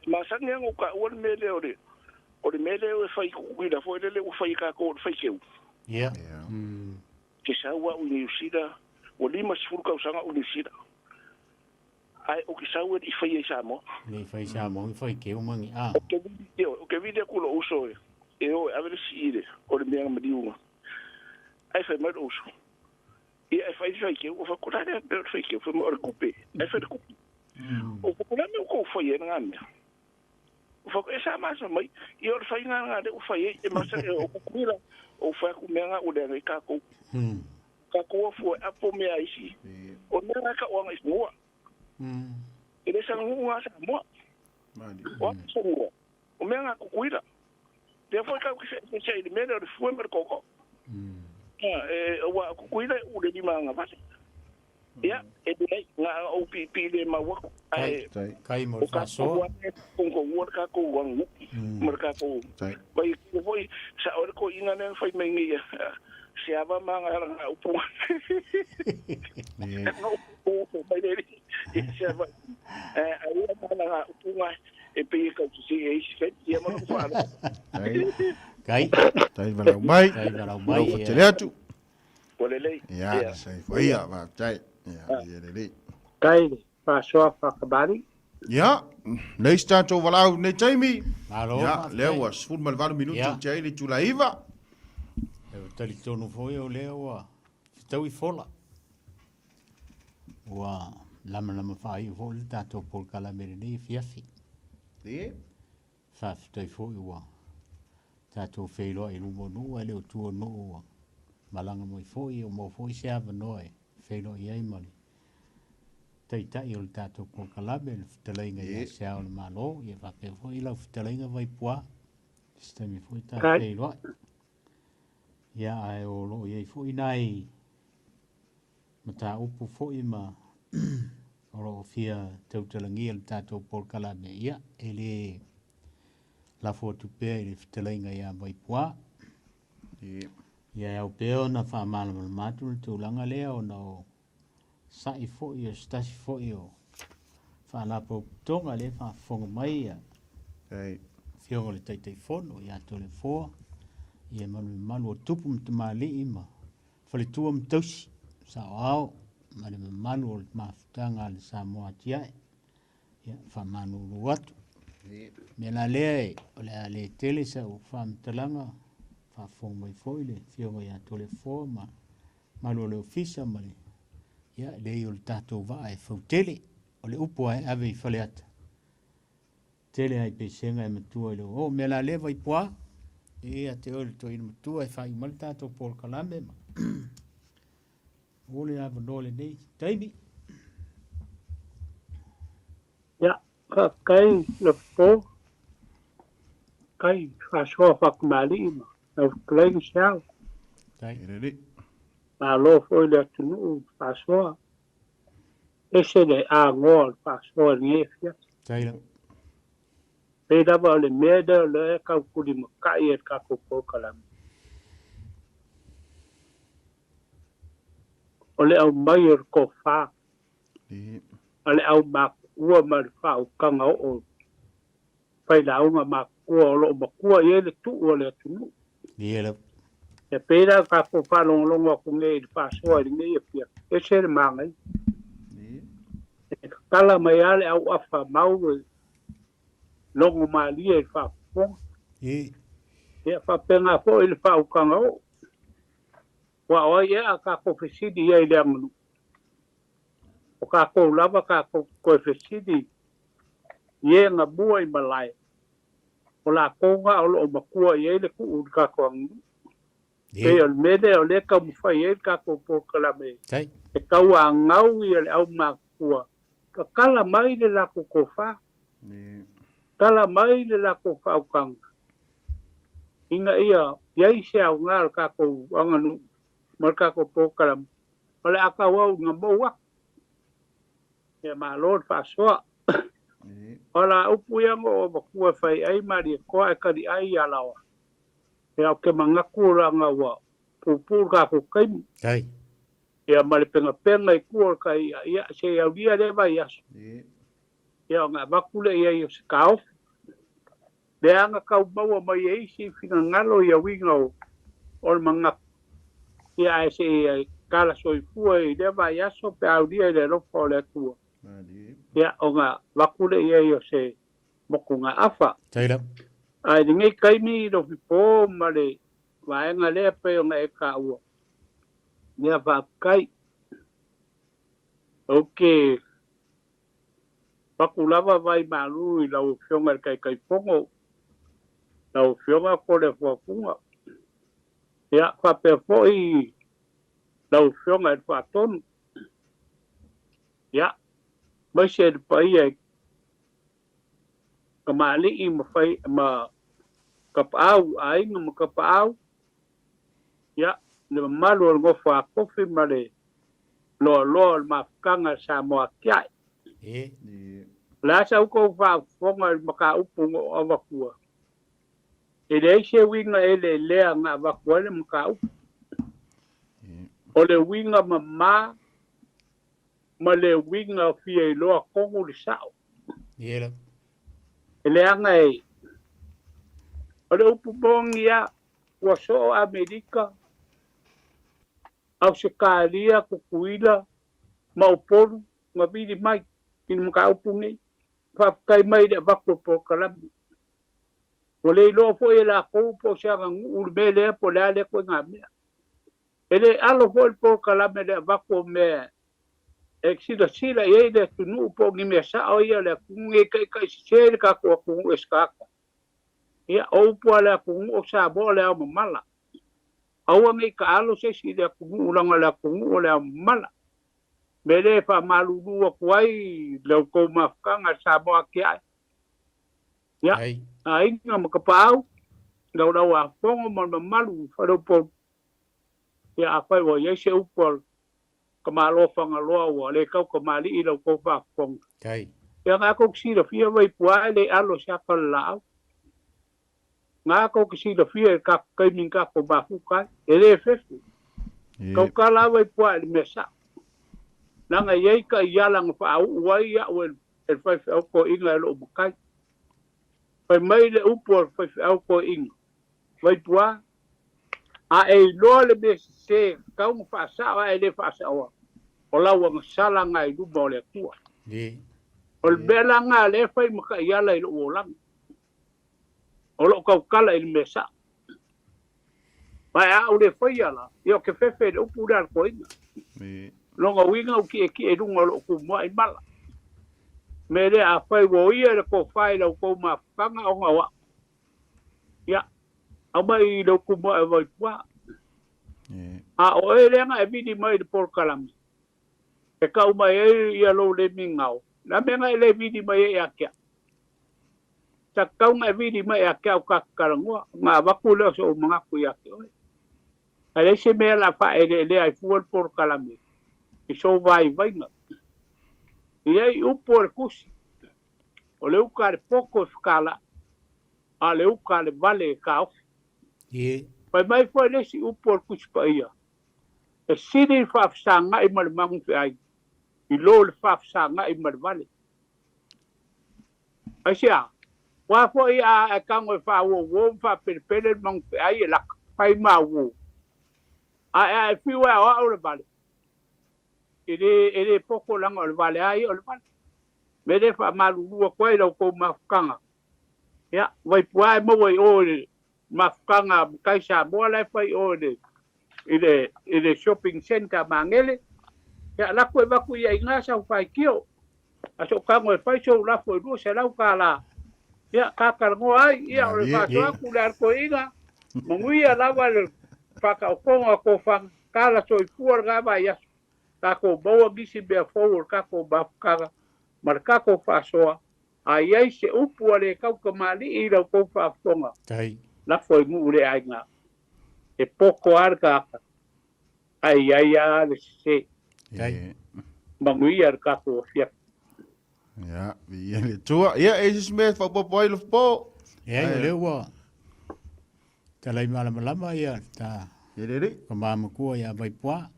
Masangi ai ka ua le mea leo le. O le mea leo e whai kukuila foi lele ua whai kākou o le whai keu. Ia. Ke sa ua u New Zealand. Ua 50 kausanga u New Zealand. Ai o ke sau i whai e Samoa. Le whai Samoa, i whai keu mangi. O ke vide kulo uso e. E o e ave le siile o le mea maliunga. Ai whai mai uso. Ia e whai whai keu. O whakura lea mea o le whai keu. Whai o le kupe. Ai whai le kupe. O whakura mea o kou whai e ngā mea. O whakura e sa masa mai. Ia o le whai ngā ngā le o whai e. E masa e o kukuila. O whai ku mea ngā o le ngai kākou. Kākou a fua apo mea isi. O mea ngā ka oanga i mua. E le sa ngu ngā sa mua. O a sa mua. O mea ngā kukuila. Lea foi kau ki se i le mea o le fue ma le koko. E ua kukuila e ule lima ngā vale. Ia, e le ngā au pi le mauaku. Kai mo le whasoa. O kākou kākou wangu. Ma le kākou. Vai foi sa o le ko inga nea whai mai ngia. Se ava manga ngā upunga. Ngā upunga mai rere. Se ava. A ua manga ngā upunga e pe kau ki se e isi whai. Ia mana kuwhara. Kai. Tai valau mai. Tai valau mai. Lau fatele atu. Ua lelei. Ia, soifua ia, faafetai. Ia, ia lelei. Tai le faasoa faakamali'i. Ia, leai se tatou valaau i lenei taimi. Malo, Ia, faafetai. lea ua 18 minute Ia. tea ai le itula 9. E talitonu foi o lea ua fetaui fola. Ua lamalama faaiu foi le tatou polokalame i lenei afiafi. Ie. Faafetai foi ua tatou feiloai i luma o nuu ae le o tua o nuu ua malaga mai foi ua maua foi se avanoa e feiloai ai ma le Taitai o le tatou polokalame, le fetalaiga ia Se Ao o le Malo, ia faapea foi lau fetalaiga Vaipuā, se taimi foi ta feiloai. Ia ae o lo o i ai foi nai mataupu foi ma o lo o fia tautalagia i le tatou polokalame, ia e le lafo atu pea i le fetalaiga ia Vaipuā. Ia e ao pea ona faamalamalama atu le tulaga lea ona o sa'i foi o se tasi foi o Faalapotopotoga lea e faafofoga mai ia Afioga i le Taitaifono ia Toleafoa, ia ma le mamalu o tupu ma tamalii ma faletua ma tausi, saoao ma le mamalu o le mafutaga a le Samoa Atiae. Ia, faamalulu atu. Mea la lea, o le a le tele sau faamatalaga, faafofoga mai foi le Afioga ia Toleafoa ma malu o le ofisa ma le ia leai o le tatou vaa e fautele o le upu a e ave i Faleata tele ai pesega e matua i le o mea la lea Vaipuā e ia te oe le toeaina matua e faaiu mai le tatou polokalame ma o le avanoa lenei taimi. Ia, faafetai Lofo, kai faasoa faakamali'i ma lau fetalaiga Seao. Malo foi le atunuu i le faasoa. Ese le agoa o le faasoa i lenei afiafi. Pei lava o le mea lea o lea e tau tulimatai e le tatou polokalame. O le aumai o le tofa a le aumatutua ma le faautaga oo failauga matutua o lo o matua i ai le tuu a le atunuu. Ia pei la tatou faalogologo atu nei i le faasoa i lenei afiafi, ese le manaia. E tatala mai lava le auafa mau e logo malie i le faafofoga. Ia faapena foi i le faautaga oo. Aua o ai ea a tatou fesili i ai i le aganuu? O tatou lava tatou te toe fesili i e na mua i malae, o latou na o lo o matua i ai le tuu i le tatou aganuu. Pei o le mea lea o lea e taumafai ai le tatou polokalame e tauanau ia le aumatutua, tatala mai le latou tofa, tatala mai le latou faautaga, ina ia i ai se aoga o le tatou aganuu ma le tatou polokalame, o le a tauau ina mou atu. Ia malo le faasoa. O la upu ia na ou avatua e fai ai Malietoa ae taliai ia Laoa. Ia ou te manatu leaga ua puupuu le tatou taimi. Ia ma le penapena i tua o le tai i'a, ia se i aulia lea vaiaso. Ia ona avatu lea i ai o se taofi. Leaga tau maua mai e isi finagalo ia uiga o le manatu, ia ae se i tala soifua i lea vaiaso pe a aulia i le alofa o le Atua, ia ona avatu lea i ai o se motugaafa. Ae i lenei taimi Lofipo ma le vaega lea pei ona e taua, ia faafetai. Ou te Paku lava vai malu i lau Afioga i le Taitaifono, lau Afioga Toleafoafuga, ia faapea foi lau Afioga i le Faatonu, ia, aemaise le paia i tamalii ma fai ma tapaau, aiga ma tapaau, ia, le mamalu o le nofo a Kofi ma le loaloa o le mafutaga a Samoa Atiae. O le a sa outou faafofoga i le mataupu na ou avatua? E leai se uiga eleelea na avatu ai le mataupu. O le uiga mama ma le uiga fia iloa tonu le sao. E leaga e, o le upu moni lava. Ua soo Amerika, Ausetalia, Kukuila ma Upolu na vili mai i le mataupu nei. Faafetai mai i le avatu o le polokalame. Ua le iloa foi e latou po o se aganuu le mea lea po o le a lea ituaiga mea. E le alo foi le polokalame i le avatu o mea e silasila i ai le atunuu po o ni mea sao ia a le atunuu nei e taitaisese le tatou atunuu e se tagata. Ia, o upu a le atunuu o Samoa o le ao mamala. Aua ne i taalo se isi i le atunuu leaga o le atunuu o le ao mamala. Mea lea e faamalulu atu ai la outou mafutaga i le Samoa atiae. Ia, aiga ma tapaau, laulau a fono ma le mamalu i Faleupolu. Ia, afai ua i ai se upu a ka Malo Fagaloa ua le tau tamalii i la outou faafofoga. Ia, na tou te silafia Vaipua e le alo se ata o le laau. Na tou te silafia i le tatou taimi na tatou mafuta ai. E le fefe. Tautala lava Vaipua i le mea sao. Leaga e i ai taiala na faauu ai au e le faifeau toeaina e lou matai. Fai mai le upu a le faifeau toeaina, Vaipua, a e iloa le mea sese e tatau ona faasao ae e le faasaoa, o lau agasala na i luma o le Atua. O le mea la na lea e fai ma taiala i lou olaga. O lou tautala i le mea sao. Ma a ou le faia la, ia ou te fefe i le upu lea a le toeaina. Lona uiga ua tietie i luga o lou tumuai mala. Mea lea, afai ua oia le tofa i la outou mafutaga ona o au, ia, aumai i lou tumuai o Vaipua. A o oe lea na e vili mai i le polokalame, e tau mai ai ia lou le migao, o le a mea na e le vili mai ai ia te au? Sa tatau ona e vili mai ia te au ta te talanoa, ona avatu lea o sou manatu ia te oe. Ae leai se mea o le a faaeleelea ai fua le polokalame i sou vaivaiga. E i ai upu o le tusi, o le uta a le poto e fetalai, a o le uta a le vale e taofi. Fai mai foi le isi upu o le Tusi Paia, E sili le faafesagai ma le magufeai i lo le faafesagai ma le vale. Aisea? Aua foi a e tago e faauouo ma faapelepele le magufeai e laka, fai ma uo. Ae a e fiu e aoao le vale, e le, e le poto leaga o le vale lava ia o le vale. Mea lea e faamalulu atu ai i la outou mafutaga, ia, Vaipua e maua i o i le mafutaga a Matai Samoa la e fai i o i le, i le, i le shopping centre a Magele. Ia, lafo e avatu i ai i ina sau faitio. A so o tago e fai sou lafo e $200, ia, ta talanoa ai, ia, o le faasoa atu le a le toeaina, manuia lava le faataotoga o tofaga, tala soifua lena vaiaso, tatou maua nisi mea fou o le tatou mafutaga ma le tatou faasoa, a i ai se upu a le tautamalii i la outou faafofoga, lafo i nuu le aiga, e poto lava le tagata, ae i ai lava le sese. Manuia le tatou afiafi. Ia, viia le Atua. Ia, e isi mea e faaopoopo ai Lofopo? Leai, o lea ua talai malamalama ia ta Ia le alii. tama matua ia Vaipua.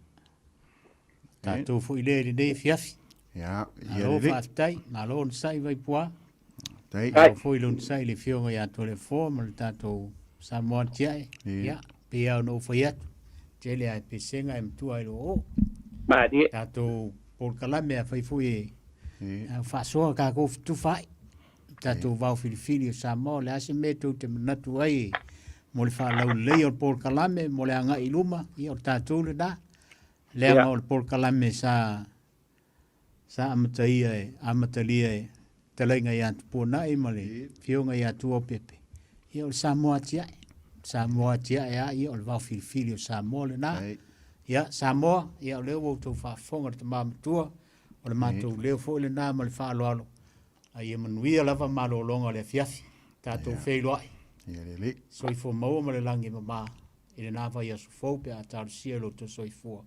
Tatou foi lea i lenei afiafi. Ia, ia Malo le alii. faafetai, malo onosai Vaipua. Tai. Malo foi le onosai i le afioga ia Toleafoa ma le tatou Samoa Atiae. Ia, pei lava ona ou fai atu, tele lava e pesega ae matua i lou oo. Malie. Tatou polokalame afai foi e faasoa tatou fetufaai. Tatou vao filifili o Samoa, o le a se mea tou te manatu ai mo le faalauleleia o le polokalame, mo le agai i luma, ia o tatou lena. Leaga o le polokalame sa sa amataia e amatalia e Talaiga ia Tupuanai ma le Afioga ia Tuaopepe, ia o le Samoa Atiae. Samoa Atiae lava ia o le vao filifili o Samoa lena. Ia Samoa, ia o lea ua outou faafofoga le tama matua, o le matou leo foi lena ma le faaaloalo. A ia manuia lava malologa o le afiafi, tatou feiloai. Soifua maua ma le lagi e mama i lena vaiaso fou pe a talosia i lo outou soifua.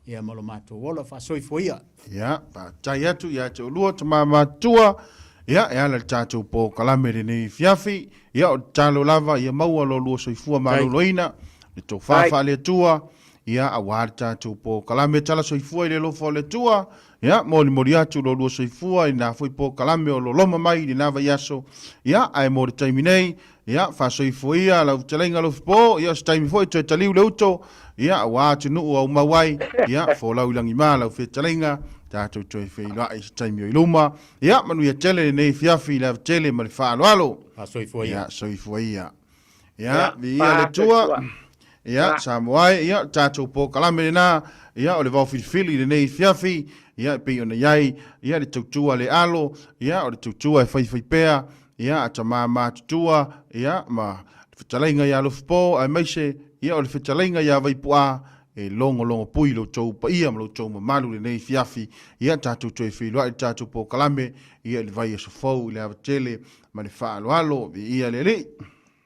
Ia ma lo matou ola faasoifua ia. Ia, faafetai atu ia te oulua tama matutua, ia, e ala i le tatou polokalame i lenei afiafi, ia, o le tatalo lava ia maua lo lua soifua maloloina, le tofa faale-Atua, ia, aua le tatou polokalame tala soifua i le alofa o le Atua, Ia, molimoli atu lo lua soifua i lena foi polokalame o loloma mai i lena vaiaso. Ia, ae mo le taimi nei, ia, faasoifua ia lau fetalaiga Alofipo, ia, o se taimi foi toe taliu le uto, ia, aua atunuu aumau ai, ia, folau i lagima lau fetalaiga, tatou toe feiloai i se taimi o i luma. Ia, manuia tele lenei afiafi i le ava tele ma le faaaloalo. Faasoifua ia. Ia, soifua ia. Ia, viia le Atua. Ia, Samoa e, ia, tatou polokalame lena, ia, o le vaofilifili i lenei afiafi, ia, e pei ona i ai, ia, le tautua le alo, ia, o le tautua e faifai pea, ia, a tama matutua, ia, ma le fetalaiga ia Alofipo, aemaise, ia, o le fetalaiga ia Vaipuaa, e logologo pui lo outou paia ma lo outou mamalu i lenei afiafi, ia, tatou toe feiloai i le tatou polokalame, ia, i le vaiaso fou i le ava tele ma le faaaloalo, viia le Alii.